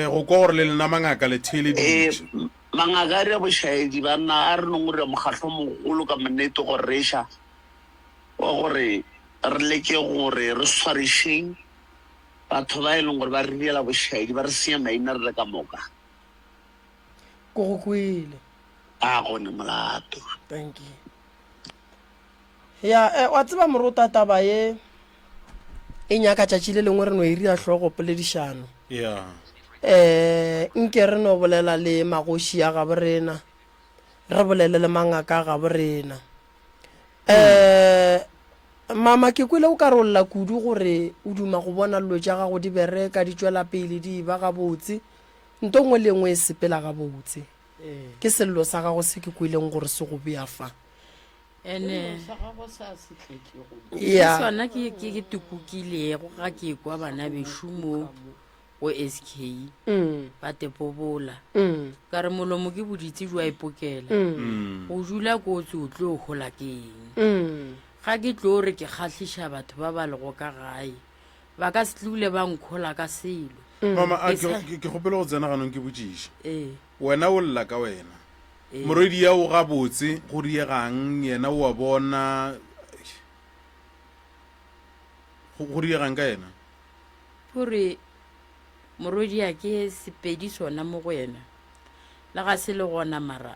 [SPEAKER 3] um go kwa gore le lena mangaka le
[SPEAKER 8] Ee,
[SPEAKER 3] theeleditše.
[SPEAKER 8] mangaka a dira bošaedi banna, a re nong gore mokgahlo mogolo ka mannete go reša wa gore re leke gore re swarišeng batho ba e leng gore ba re direla bošaedi, ba re senya maina re le ka moka.
[SPEAKER 1] Ko go kwele.
[SPEAKER 8] A go ne molato.
[SPEAKER 1] Thank you. Ya, eh, wa tseba morota taba ye e nyaka tšatši le lengwe re no e ria hlogo poledišano.
[SPEAKER 3] Ya.
[SPEAKER 1] Eh, nke re no bolela le magoši a gabo rena, re bolele le mangaka a gabo rena. Eh, mama ke kwele o ka re o lla kudu gore o duma go bona dilo tša gago di bereka, di tšwela pele, di eba gabotse, nto nngwe le nngwe e sepela gabotse. Ke sello sa gago se ke kweleng gore se go bea fa.
[SPEAKER 4] Ene
[SPEAKER 2] sa gagwe se a se tletšego.
[SPEAKER 4] Ke sona ke ke ke tukukilego ga ke kwa bana bešo mo go SK ba tepobola. Ka re molomo ke boditse jwa ipokela. Go dula kotsi o tlo hola ke eng? Ga ke tlo re ke kgahliša batho ba ba lego ka gae, ba ka se tlole ba nkhola ka selo.
[SPEAKER 3] Mama, a
[SPEAKER 4] Ke
[SPEAKER 3] ke
[SPEAKER 4] sa-
[SPEAKER 3] ke kgopele go tsena ganong ke botšiše.
[SPEAKER 4] Ee.
[SPEAKER 3] Wena o lla ka wena.
[SPEAKER 4] Ee.
[SPEAKER 3] Morwedi ya o gabotse go diegang yena o a bona go go diegang ka yena?
[SPEAKER 4] Gore morwedi ya ke sepedi sona mo go yena le ga se le gona mara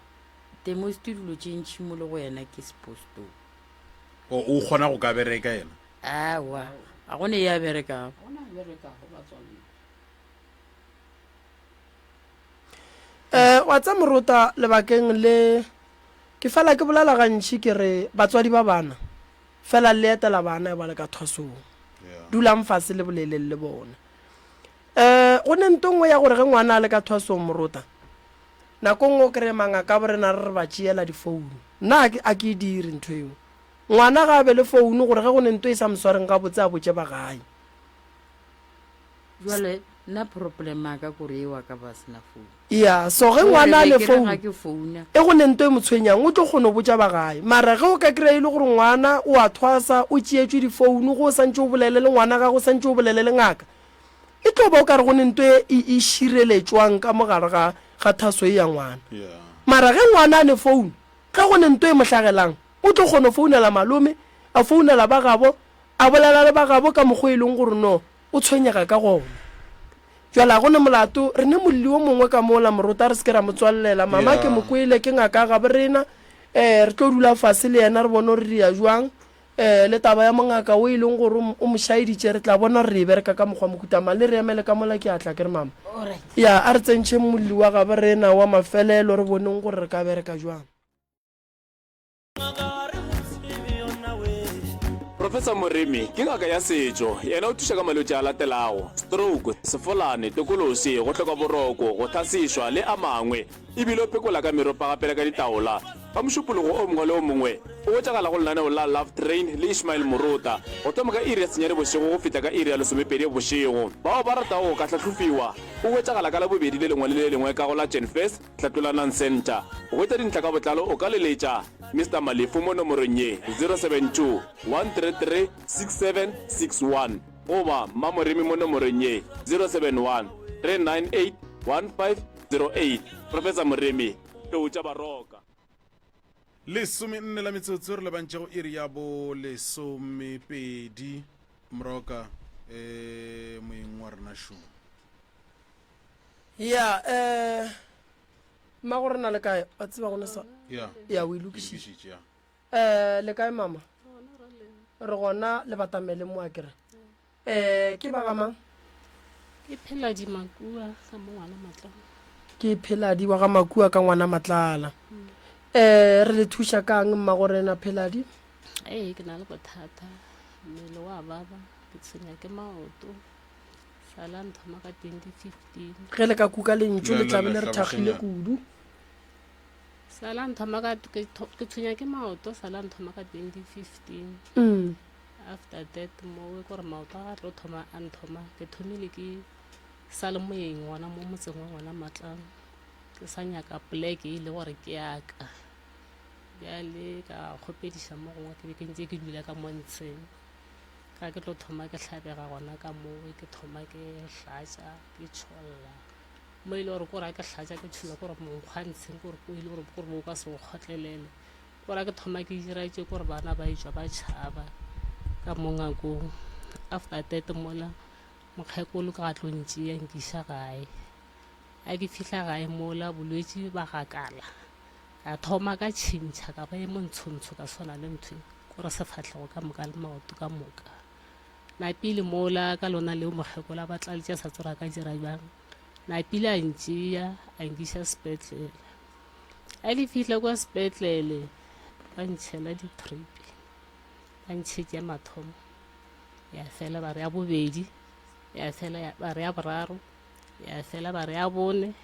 [SPEAKER 4] temosti dilo tše ntšhi mo le go yena ke seposto.
[SPEAKER 3] O o kgona go ka bereka yena?
[SPEAKER 4] Aowa, ga go ne ya berekago.
[SPEAKER 1] Um wa tsa morota lebakeng le ke fela ke bolela gantši ke re batswadi ba bana fela le etela bana e ba le ka thwasong dulang fase le boleleng le bona um go ne nto nngwe ya gore ge ngwana a le ka thwasong morota nako nngwe o kry-e mangaka bo rena re re ba tšeela difounu nna a ke e dire ntho eo Ngwana ga a be le founu gore ge go ne nto e sa mo swareng gabotse a botše ba gae.
[SPEAKER 4] Jwale nna problem ya ka kore e wa ka ba sena founu.
[SPEAKER 1] Ya, so ge ngwana a ne founu e go ne nto e mo tshwenyang o tlo kgona go botša ba gae. Mara ge o ka kry-a e le gore ngwana o a thwasa, o tšeetšwe difounu, ge o santše o bolele le ngwana gago, o santše o bolele le ngaka, e tlo ba o ka re go ne nto e e šireletšwang ka mo gare ga ga thaso e ya ngwana. Mara ge ngwana a ne founu, ge go ne nto e mo hlagelang, O tlo kgona go founela malome, a founela ba gabo, a bolela le ba gabo ka mokgwa e leng gore no o tshwenyega ka gona. Bjale ga go ne molato, re ne molli o mongwe ka mola, morota re se ke ra mo tswallela. Mama ke mo kwele, ke ngaka ya gabo rena, um re tlo dula fase le yena re bone gore re ya jwang. Um le taba ya mongaka o e leng gore o mo šaeditše, re tla bona gore re e bereka ka mokgwa mohuta mang. Le re emele ka mola ke a tla ke re mama. Ya, a re tsentšheng molli wa gabo rena wa mafelelo re boneng gore re ka bereka jwang.
[SPEAKER 9] Professor Moremi ke ngaka ya setšo. Yena o thuša ka malwetši a latelago, stroke, sefolane, tokološi, go hloka boroko, go hlasišwa le a mangwe. E bile o phekola ka meropa gape le ka ditaola. Ka Mošupologo o mongwe le o mongwe o hwetšagala go lenaneo la Love Train le Ishmael Morota go thoma ka iri ya senyane bošego go fihla ka iri ya lesomepedi bošego. Bao ba ratago go ka hlahlofiwa o hwetšagala ka Labobedi le lengwe le le lengwe ka go la Genfest Hlatlolanang Centre. Go hwetša dintlha ka botlalo o ka leletša Mister Malefu mo nomorong ye, 072 133 6761 goba Mma Moremi mo nomorong ye, 071 398 1508. Professor Moremi, Tlou tša Baroka.
[SPEAKER 3] Lesomenne la metsotso re lebantšego iri ya bo lesomepedi. Moroka, eh, moeng wa rena šo.
[SPEAKER 1] Ya, eh, mmago rena le kae? Wa tseba go ne sa.
[SPEAKER 3] Ya.
[SPEAKER 1] Ya, o e lokišitše.
[SPEAKER 3] Lokišitše, ya.
[SPEAKER 1] Eh, le kae mama? Re gona le batamele mo a kere. Eh, ke ba ga mang?
[SPEAKER 10] Ke Pheladi Makua ka mo ngwana Matlala.
[SPEAKER 1] Ke Pheladi wa ga Makua ka ngwana Matlala. Eh, re le thuša kang mmago rena Pheladi?
[SPEAKER 10] Ee, ke na le bothata. Mmele wa baba, ke tshwenya ke maoto. Sala nthoma ka 2015.
[SPEAKER 1] Ge le ka kuka lentšu le tla be le re thakgile kudu.
[SPEAKER 10] Sala nthoma ka ke tshwenya ke maoto sala nthoma ka 2015.
[SPEAKER 1] Mm.
[SPEAKER 10] After that mo ke gore maoto a tlo thoma a nthoma ke thomile ke sa le moyeng gona mo motseng wa ngwana Matlang ke sa nyaka poleke e le gore ke yaka bjale ka kgopediša mo gongwe ke be ke ntse ke dula ka mo ntsheng Ga ke tlo thoma ke hlabega gona ka moo, ke thoma ke hlatša, ke tšholla. Mo e le gore kore ga ke hlatša ke tšholla kore monkgwa ntsheng kore ko e le gore kore bo ka se o kgotlelele. Kore ga ke thoma ke dira tše kore bana ba etšwa ba tšhaba ka mo ngakong. After that mola mokgekolo ka ga tlo ntšea nkiša gae. Ga ke fihla gae mola bolwetši ba gakala. Ka thoma ka tšhentšha ka ba e montshontsho ka swana le ntho e kore sefahlego ka moka le maoto ka moka. Napile mola ka lona leo mokgekolo a ba tlaletša sa tsora ka dira bjang. Napile a ntšea a nkiša sepetlele. A ke fihla kwa sepetlele ba ntšhela di-trip ba ntšhetše ya mathomo ya fela ba re ya bobedi ya fela ba re ya boraro ya fela ba re ya bone.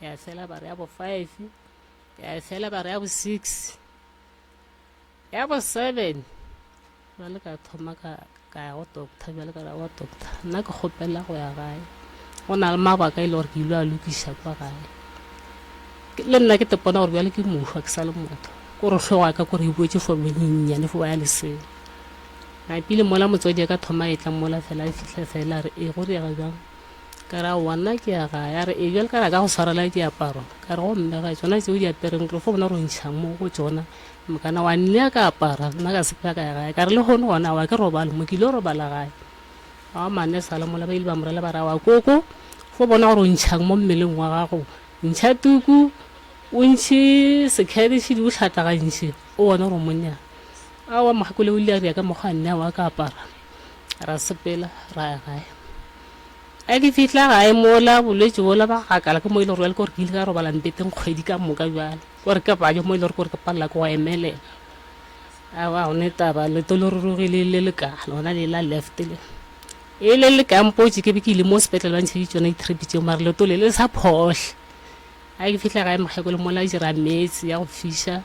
[SPEAKER 10] Ya fela ba re ya bo 5, ya fela ba re ya bo 6, ya bo 7. Bjale ka thoma ka ka ya go doctor bjale ka ra wa doctor nna ke kgopela go ya gae go na le mabaka e le gore ke ile a lokiša kwa gae le nna ke tepona gore bjale ke mohu ke sa le motho ko re hlogo ya ka kore e boetše fo bonyenyane fo ba ya lesea napile mola motswadi ya ka thoma e tla mola fela e fihla fela re e go riega bjang Ka re, Aowa, nna ke ya gae. A re, Ee, bjale ka re a ka go swarela diaparo? Ka re, Gomme ge tšona tšeo di apereng, tlo fo bona gore o ntšhang mo go tšona. Mokana wa nnea ka apara, nna ka sepela ka ya gae. Ka re, Lehono gona, aowa, ke robale mo, ke ile go robala gae. Aowa, manese a le mola ba ile ba mo rela ba re, Aowa, koko, fo bona gore o ntšhang mo mmeleng wa gago. Ntšha tuku, o ntšhe sekhebetšhe, di o hlatlagantšhe, o bone gore o monna. Aowa, mokgekolo o ile a ria ka mokgwa a nnea wa ka apara. Ra sepela, ra ya gae. Ge ke fihla gae mola, bolwetši bola ba gakala ke mo e le gore bjale ke gore ke ile ka robala mpeteng kgwedi ka moka bjale. Ke gore ke babja mo e le gore ke gore ke palela ke go emelela. Aowa ga go ne taba, leoto le rurugile le le ka, lona le la left le. E le le ka mpotše ke be ke ile mo sepetlele ba ntšheditše tšona di-trip tšeo mara leoto le le sa phohle. Ge ke fihla gae mokgekolo mola a dira meetse ya go fiša,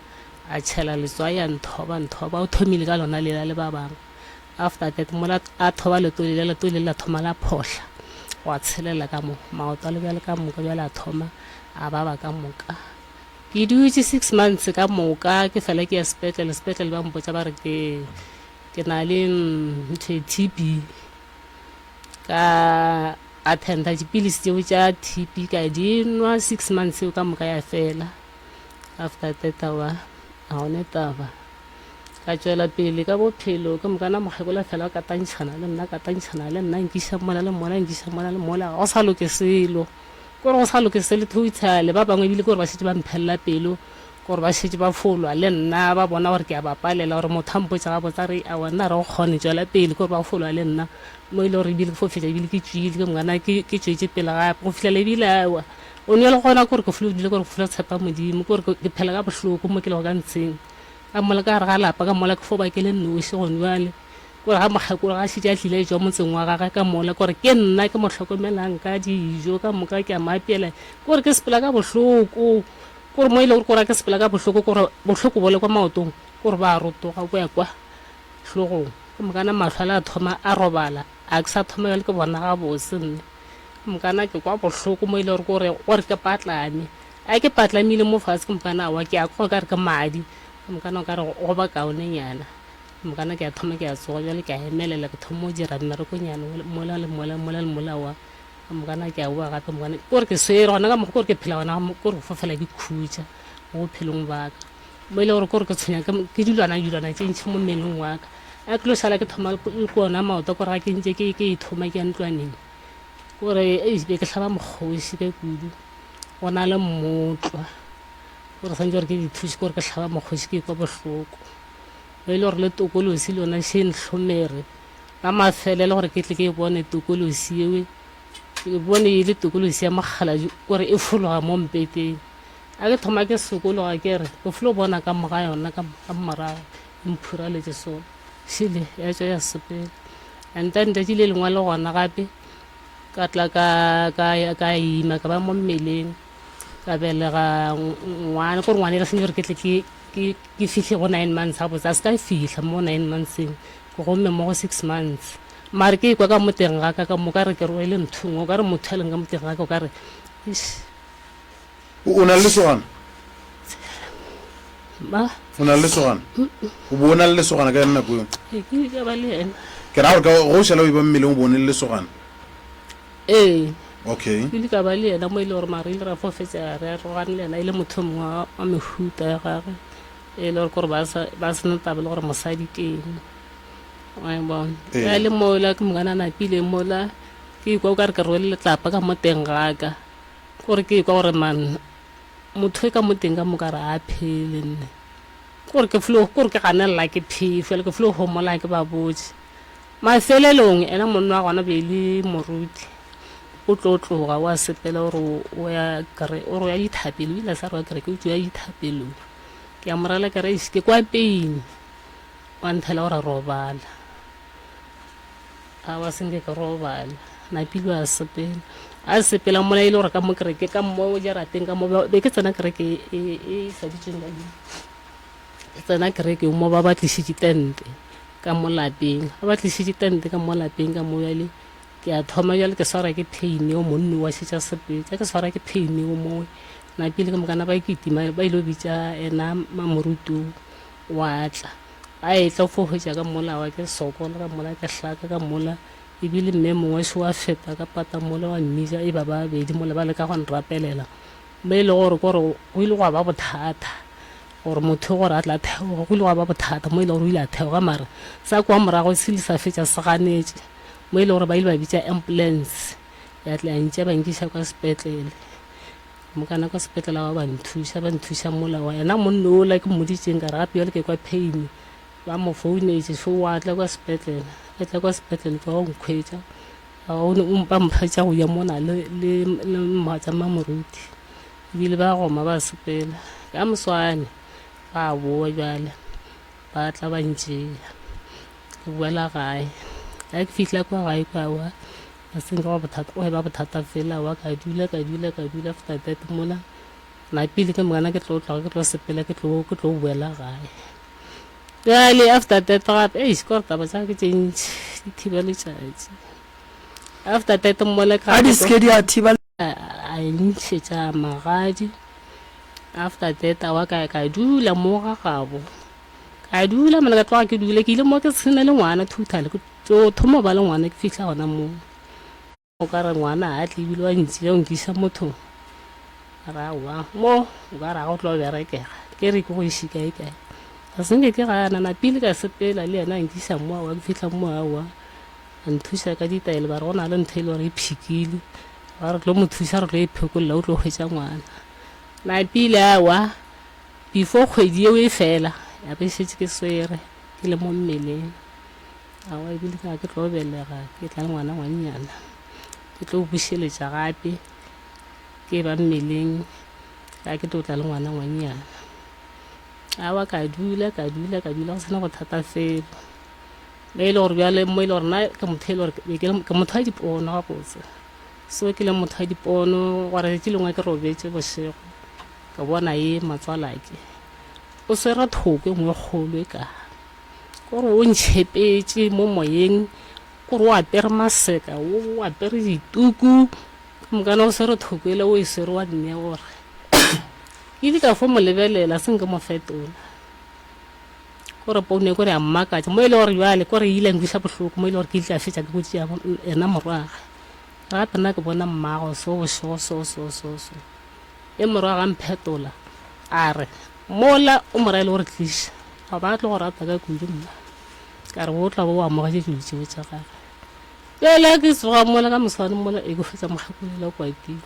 [SPEAKER 10] a tšhela letswai a nthoba nthoba, o thomile ka lona lela le ba bangwe. After that mola a thoba leoto lela, leoto lela la thoma la phohla gwa tshelela ka mo maoto a le bjale ka moka bjale a thoma a baba ka moka. Ke dutše six months ka moka ke fela ke ya sepetlele, sepetlele ba mpotša ba re ke ke na le ntho e T_B ka attenda dipilisi tseo tša T_B ka di nwa six months eo ka moka ya fela. After that aowa ga go ne taba. Ka tšwela pele ka bophelo, ke mokana mokgekolo a fela a katantšhana le nna, katantšhana le nna, nkiša mola le mola, nkiša mola le mola, ga go sa loke selo. Ke gore go sa loke selo totally. Ba bangwe ebile ke gore ba šetše ba mphelela pelo, ke gore ba šetše ba folwa le nna, ba bona gore ke a ba palela, gore motho a mpotša gabotse a re, aowa nna ga re go kgone, tšwela pele, ke gore ba folwa le nna. Mo e le gore ebile ke fo fetša ebile ke tšwile, ke mokana ke ke tšwetše pele gape go fihlela ebile aowa. O nwele gona ke gore ke folo dula ke gore ke folo tshepa Modimo, ke gore ke phela ka bohloko mo ke lego ka ntsheng. Ka mola ka gare ga lapa, ka mola ke fo ba ke le nnoši gone bjale. Ke gore ga mokgekolo ga a šetše a tlile a etšwa motseng wa gagwe ka mola, ke gore ke nna ke mo hlokomelang ka dijo ka moka, ke a mo apeela. Ke gore ke sepela ka bohloko, ke gore mo e lego gore ke gore ga ke sepela ka bohloko, ke gore bohloko bole kwa maotong, ke gore ba a rotoga bo ya kwa hlogong. Ke mokana mahlo ale a thoma a robala, a ke sa thoma bjale ke bona gabotse nne. Ke mokana ke kwa bohloko mo e lego gore ke gore gore ke patlame. A ke patlamile mo fase ke mokana aowa ke a kwa o ka re ke madi, ke mokana o ka re go ba kaonenyana. Ke mokana ke a thoma ke a tsoga bjale ke a emelela ke thoma go dira mmerekonyana mola le mola mola le mola aowa ke mokana ke a boa gape mokana ke gore ke swere gona ka mokgwa ke gore ke phela gona ke gore go fo fela ke khutša mo bophelong ba ka. Mo e le gore ke gore ke tshwenya ke dilwana dilwana tše ntši mo mmeleng wa ka. A ke tlo šala ke thoma le ke ona maoto ke gore ga ke ntše ke ke ithoma ke ya ntlwaneng ke gore eish be ke hlaba mokgoši ka kudu. Go na le mmotlwa gore santse gore ke dithuše gore ke hlaba mokgoši ke kwa bohloko. E le gore le tokolosi le yona še nhlomere ka mafelelo gore ke tle ke e bone tokolosi ewe ke bone e le tokolosi ya mokgaladi gore e fologa mo mpeteng. A ke thoma ke sokologa ke re ke flo bona ka moga yona ka morago e mphuraletše so šele ya tšwa ya sepela. And then letšatši le lengwe le gona gape Ka tla ka, ka, ka ima, ka ba mo mmeleng, ka belega ngwana, kore ngwana e sentse gore ke tle ke, ke, ke fihle go nine months gabotse, a se ka fihla mo nine monthseng, ke gomme mo go six months. Mare ke ikwa ka mo teng ga ka, ka mo ka re ke rwele ntho nngwe, o ka re motho a leng ka mo teng ga ka, o ka re, eish.
[SPEAKER 3] O, o na le lesogana?
[SPEAKER 10] Ma?
[SPEAKER 3] O na le lesogana? O bo o na le lesogana ka yona nako eo?
[SPEAKER 10] Ee, ke ile ka ba le yena.
[SPEAKER 3] Ke ra gore ka go šala o e ba mmeleng o bo o ne le lesogana?
[SPEAKER 10] Ee.
[SPEAKER 3] Okay.
[SPEAKER 10] Ke ile ka ba le yena mo e le gore mara ile ra fo fetša re arogane le yena e le motho mongwe wa wa mehuta ya gagwe e le gore kore ba sa ba sena taba le gore mosadi ke eng. Wa e bona?
[SPEAKER 3] Ee.
[SPEAKER 10] Bjale mola ke mokana a napile mola ke ikwa o ka re ke rwele letlapa ka mo teng ga ka. Kore ke kwa gore man motho e ka mo teng ka moka re a phele nne. Kore ke flo kore ke ganelela ke phefo le ke flo homola ke ba botše. Mafelelong ena monna wa gona be le moruti o tlo tloga wa sepela o re o ya kere o re o ya dithapelo o ile sa re wa kereke o tšo ya dithapelong. Ke a mo rela ke re eish ke kwa pain wa nthela gore robala. Aowa se nke ke robala. Napile a sepela. A sepela mola e le gore ka mo kereke ka mo jarateng ka mo be ke tsena kereke e, e, e sa bitsweng ka leina. Ke tsena kereke mo ba ba tlišitše tente ka mo lapeng. Ba ba tlišitše tente ka mo lapeng ka mo bjale ke a thoma bjale ke swara ke pain yo monno wa šetša sepetša ke swara ke pain yo mongwe napile ke mokana ba kitima ba ile bitša ena mamoruti wa tla a etla o fo hwetša ka mola wa ke sokola ka mola ke hlaka ka mola Ebile mme mongwe šo a feta ka pata mola wa mmitša e ba babedi mola ba leka go nrapelela mo e lego gore kore go ile gwa ba bothata gore motho gore a tla theoga, go ile gwa ba bothata mo e lego gore o ile a theoga mara sa kwa morago se ile sa fetša se ganetše mo e lego gore ba ile ba bitša ambulance ya tla ya ntšea ba nkiša kwa sepetlele. Mokana kwa sepetlele ba ba nthuša ba nthuša mola wa yena monna ola ke mmoditšeng ka re gape bjale ke kwa pain. Ba mo founetše, šo wa tla kwa sepetlele, a tla kwa sepetlele ke wa go nkhwetša, ba mphetša go ya mona le, le, le mogatša mmamoruti. Ebile ba goma ba sepela. Ka moswane ba boa bjale, ba tla ba ntšea. Ke boela gae. Ga ke fihla kwa gae kwa wa, ga se nke gwa bothata, gwa eba bothata fela wa ka dula, ka dula, ka dula after that mola, napile ke mokana ke tlo tloga ke tlo sepela ke tlo, ke tlo boela gae. Bjale after that gape, eish, kore taba tša ke tše ntši, di thiba letšatši. After that mola
[SPEAKER 1] A di se ke di a thiba.
[SPEAKER 10] A ntšhetša magadi. After that awa ka ka dula mo ga gabo. Ka dula mola ka tloga ke dula, ke ile mo ke sena le ngwana totally, ke tlo thoma go ba le ngwana ke fihla gona moo. O ka re ngwana a tle ebile wa ntšea o nkiša mothong. A re aowa, mo o ka re ga go tlo berekega, ke re ke go iše kae kae. Ga se nke ke gana, napile ka sepela le yena a nkiša mo aowa, ke fihla mo aowa, a nthuša ka ditaelo ba re go na le ntho e le gore e phikile, ba re tlo mo thuša re tlo e phekolla o tlo hwetša ngwana. Napile aowa, before kgwedi yeo e fela ya be šetše ke swere ke le mo mmeleng. Aowa, ebile ga ke tlo belega, ke tla le ngwana ngwannyana. Ke tlo bušeletša gape, ke ba mmeleng, ga ke tlo tla le ngwana ngwannyana. Aowa, ka dula, ka dula, ka dula, go sena bothata felo. Mo e le gore bjale, mo e le gore nna ke motho e le gore ke motho wa dipono gabotse. So ke le motho wa dipono, gore letšatši lengwe ke robetše bošego, ke bona ye matswalake o swere thoko e nngwe kgolo e ka. Kore o ntšhepetše mo moyeng, kore o apere maseka, o apere dituku, ka mokana o swere thoko ele o e swere wa nnea gore ke ile ka fo mo lebelela se nke mo fetola. Kore pono e kore ya mmakatša mo e le gore bjale kore e ile ya nkweša bohloko mo e le gore ke ile ka fetša ke botša yena morwagwe. Gape nna ke bona mmago so bošego so so so so. E morwagwe a mphetola a re Mola o mo raele gore tliša, ga ba tlo go rata ka kudu mma. Ka re o tla bo o amogetše dilo tšeo tša gagwe. Bjale ke tsoga mola ka moswane mola e ke fetsa mokgekolo o kwatile.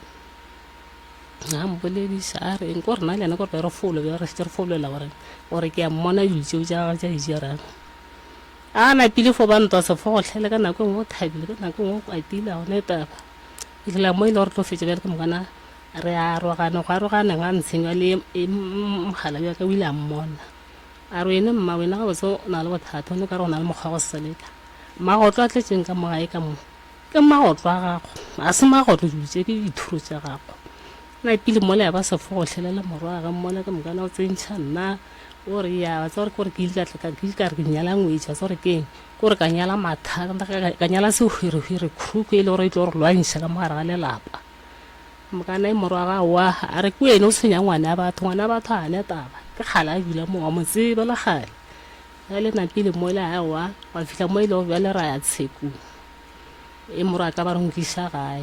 [SPEAKER 10] A mpolediša a re eng ko rena le yena ko re re folo bjale re šetše re fololela gore gore ke a mmona dilo tšeo tša gagwe tša di dirang. A napile fo ba ntwa sefogohlele ka nako e nngwe o thabile ka nako e nngwe o kwatile ga gona taba. Fitlhela mo e le gore tlo fetša bjale ke mokana Re a arogana, go aroganeng ga ntshenywa le mogala bja ka o ile a mmona. A re wene mma, wena gabotse o na le bothata, o ne o ka re o na le mokgwa wa go seleka. Magotlo a tletšeng ka mo gae ka mo, ke magotlo a gago, ga se magotlo dilo tše ke dithuro tša gago. Napile mola ya ba sefogohlele le morwagwe mola ke mokana o tsentšha nna, o re ya, wa tseba gore ke gore ke ile ka tla ka, ke ile ka re ke nyala ngwetši, wa tseba gore ke eng, ke gore ka nyala mathata, ka nyala sehwirihwiri, khruku e le gore e tlo re lwantšha ka mo gare ga lelapa. Mokana e morwa ga wa a re ke wene o tshwenya ngwana batho, ngwana batho a ne taba, ke kgale a dula mo wa mo tseba le kgale. Bjale napile mola aowa wa fihla mo e lego bjale ra ya tshekong. E morwa ka ba re nkiša gae.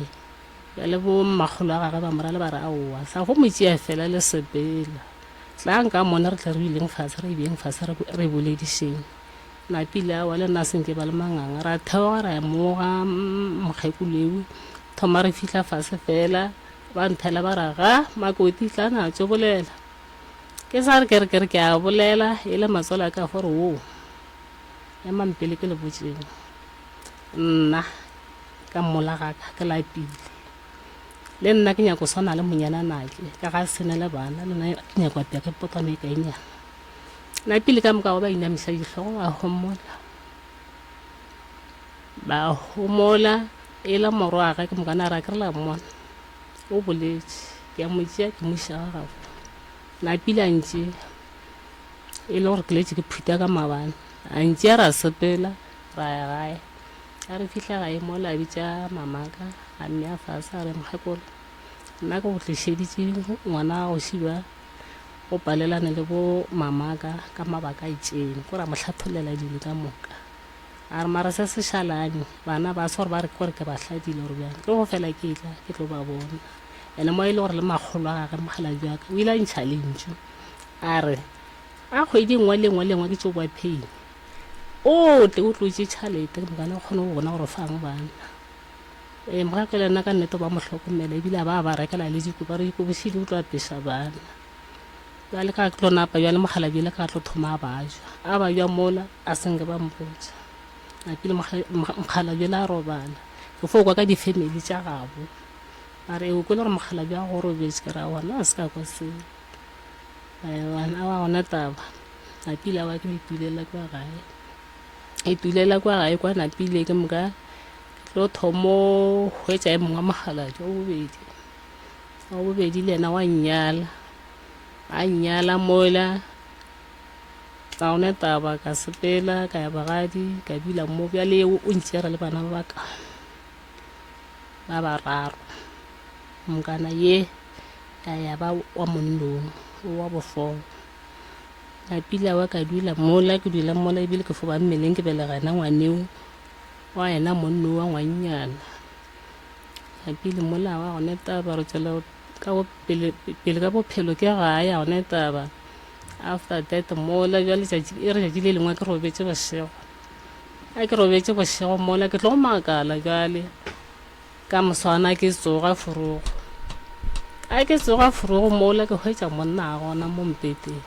[SPEAKER 10] Bjale bo mmakgolo wa gagwe ba mo rale ba re aowa sa go mo tšea fela le sepela. Tlang ka mona re tle re ileng fatshe re beng fatshe re boledišeng. Napile aowa le nna se nke ba le manganga ra theoga ra ya mo ga mokgekolo ewe. Thoma re fihla fase fela, ba nthela ba ra ga, Makoti tla na tšo bolela. Ke sa re ke re ke re ke a bolela, e le matswalo a ka gore wo. Emang pele ke le botšeng. Nna ka mmola ga ka ke lapile. Le nna ke nyako swana le monyana nake, ka ga sene le bana, le nna ke nyako apea ke potwana e kaenyana. Napile ka moka ba inamiša dihlogo ba homola. Ba homola. E la morwagwe ke mokana a re a ke re la mmona o boletše ke a mo tšea ke mo iša ga gabo napile a ntšea e le gore ke letše ke phutha ka mabane a ntšea ra sepela ra ya gae a re fihla gae mola a bitša mamaka a mmea fase a re mokgekolo nna ke go tlišeditše ngwana wa go šiba o palelane le bo mamaka ka mabaka a itšeng ko ra mo hlathollela dilo ka moka A re, Mara se se šalane, bana ba se gore ba re ke gore ke ba hladile or bjang, ke go fela ke etla ke tlo ba bona. Ene mo e le gore le makgolo a gage mokgalabje wa ka o ile a ntšha lentšu a re, A kgwedi e nngwe le nngwe le nngwe ke tšo kwa pain, o tle o tlo tše tšhalete ke mokane o kgone go bona gore o fang bana. Ee, mogaka le nna ka nnete ba mo hlokomela ebile a ba a ba rekela le dikobo, ba re dikobo šidi o tlo apeša bana. Bjale ka tlo napa bjale mokgalabje le ka tlo thoma a bajwa, a bajwa mola a se nke ba mpotša. Napile mokgalabje le a robala, ke fo kwa ka di-family tša gabo ba re, o kwele gore mokgalabje a go robetše? Ke re aowa nna ga se ka kwa selo. Aowa gona taba, napile aowa ke itulela kwa gae, itulela kwa gae kwa napile ke moka ke tlo thomo hwetša e mongwe wa mokgalabje wa bobedi. Wa bobedi le yena wa nnyala, a nnyala mola ga gona taba ka sepela ka ya bogadi ka dula mo bjale o ntšere le bana ba ka ba bararo mokana ye ya ya ba wa monnong wa bohlogo napile wa ka dula mola ke dula mola ebile ke fo ba mmeleng ke belega yena ngwaneo wa yena monno wa ngwannyana Pele mola wa gone taba re tswela ka pele pele ka bophelo ke gae a gone taba after that mola bja letšatši e re tšatši le lengwe ke robetše bošego a ke robetše bošego mola ke tlo makala bjale ka moswana ke tsoga forogo a ke tsoga forogo mola ke hwetša monna a gona mo mpeteng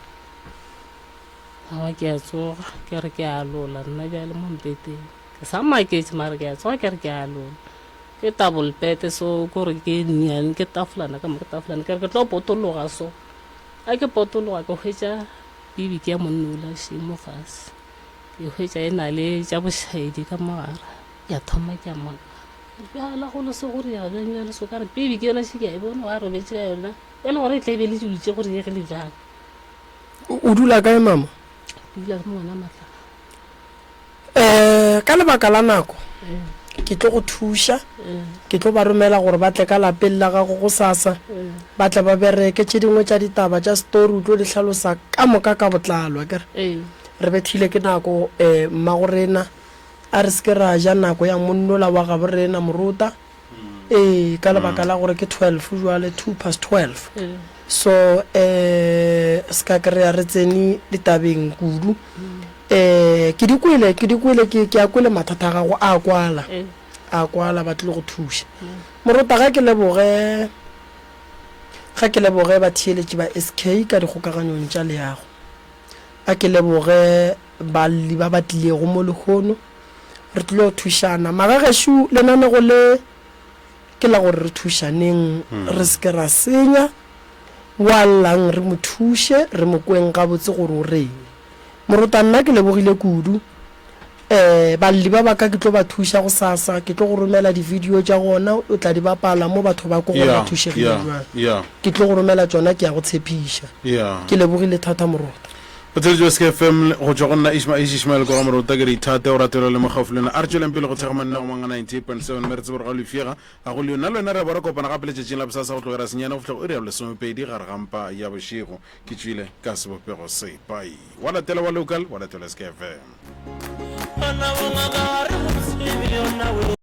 [SPEAKER 10] awa ke a tsoga ke re ke a lola nna bjale mo mpeteng Ke sa maketše mara ke a tsoga ke re ke a lona. Ke double bed so ko re ke nnyane ke tafolana ka mo ke tafolana ke re ke tlo potologa so. A ke potologa ke hwetša bibi ke ya monna ola še mo fase. Ke hwetša e na le tša bošaedi ka mo gare. Ya thoma ke a mona. Bjala go le so go riega bjang bjale so ka re bibi ke yona še ke a e bona wa robetše ka yona. Bjale gore e tla e be le dilo tše go riegile bjang.
[SPEAKER 1] O dula kae mama?
[SPEAKER 10] Ke dula ka mo ngwana Matlala.
[SPEAKER 1] Um ka lebaka la nako ke tlo go thuša, ke tlo ba romela gore ba tle ka lapeng la gago gosasa, ba tle ba bereke. Tše dingwe tša ditaba tša setori o tlo di hlalosa ka moka ka botlalo, akere? Re bethile ke nako um mmagorena, a re se ke ra ja nako ya monnola wa gaborena Morota. Ee, ka lebaka la gore ke 12 jwale, 2 past 12. So, eh, se ka kry-a re tsene ditabeng kudu. Eh, ke di kwele, ke di kwele, ke, ke a kwele mathata a gago a kwala. A kwala, ba tlile go thuša. Morota, ga ke leboge, ga ke leboge batheeletši ba SK ka dikgokaganyong tša leago. A ke leboge balli ba ba tlilego mo lehono. Re tlilo thušana. Magagešo, lenanego le ke la gore re thušaneng, re se ke ra senya. Wa llang re mo thuše, re mo kweng gabotse gore o reng. Morota, nna ke lebogile kudu. Um balli ba ba ka ke tlo ba thuša gosasa, ke tlo go romela di-video tša gona, o tla di bapala mo batho ba kwe gore ba thušegile bjang. Ke tlo go romela tšona, ke a go tshepiša. Ke lebogile thata Morota.
[SPEAKER 3] Botheletši bja Sk FM go tšwa go nna Ishma Ish Ishmael kwa ga Morota ke re ithate o rate le mo gaufi le nna. A re tšweleng pele go thekga mananeo a mangwe a 98.7 mme re tsebe gore ga o lefšega ga go leo. Nna le wena re a bo re kopana gape letšatšing la bosasa go tlogera senyane go fihla go iri ya bolesomepedi gare ga mpa ya bošego. Ke tšwile ka sebopego se. Bye. Wa latela wa local wa latela Sk FM.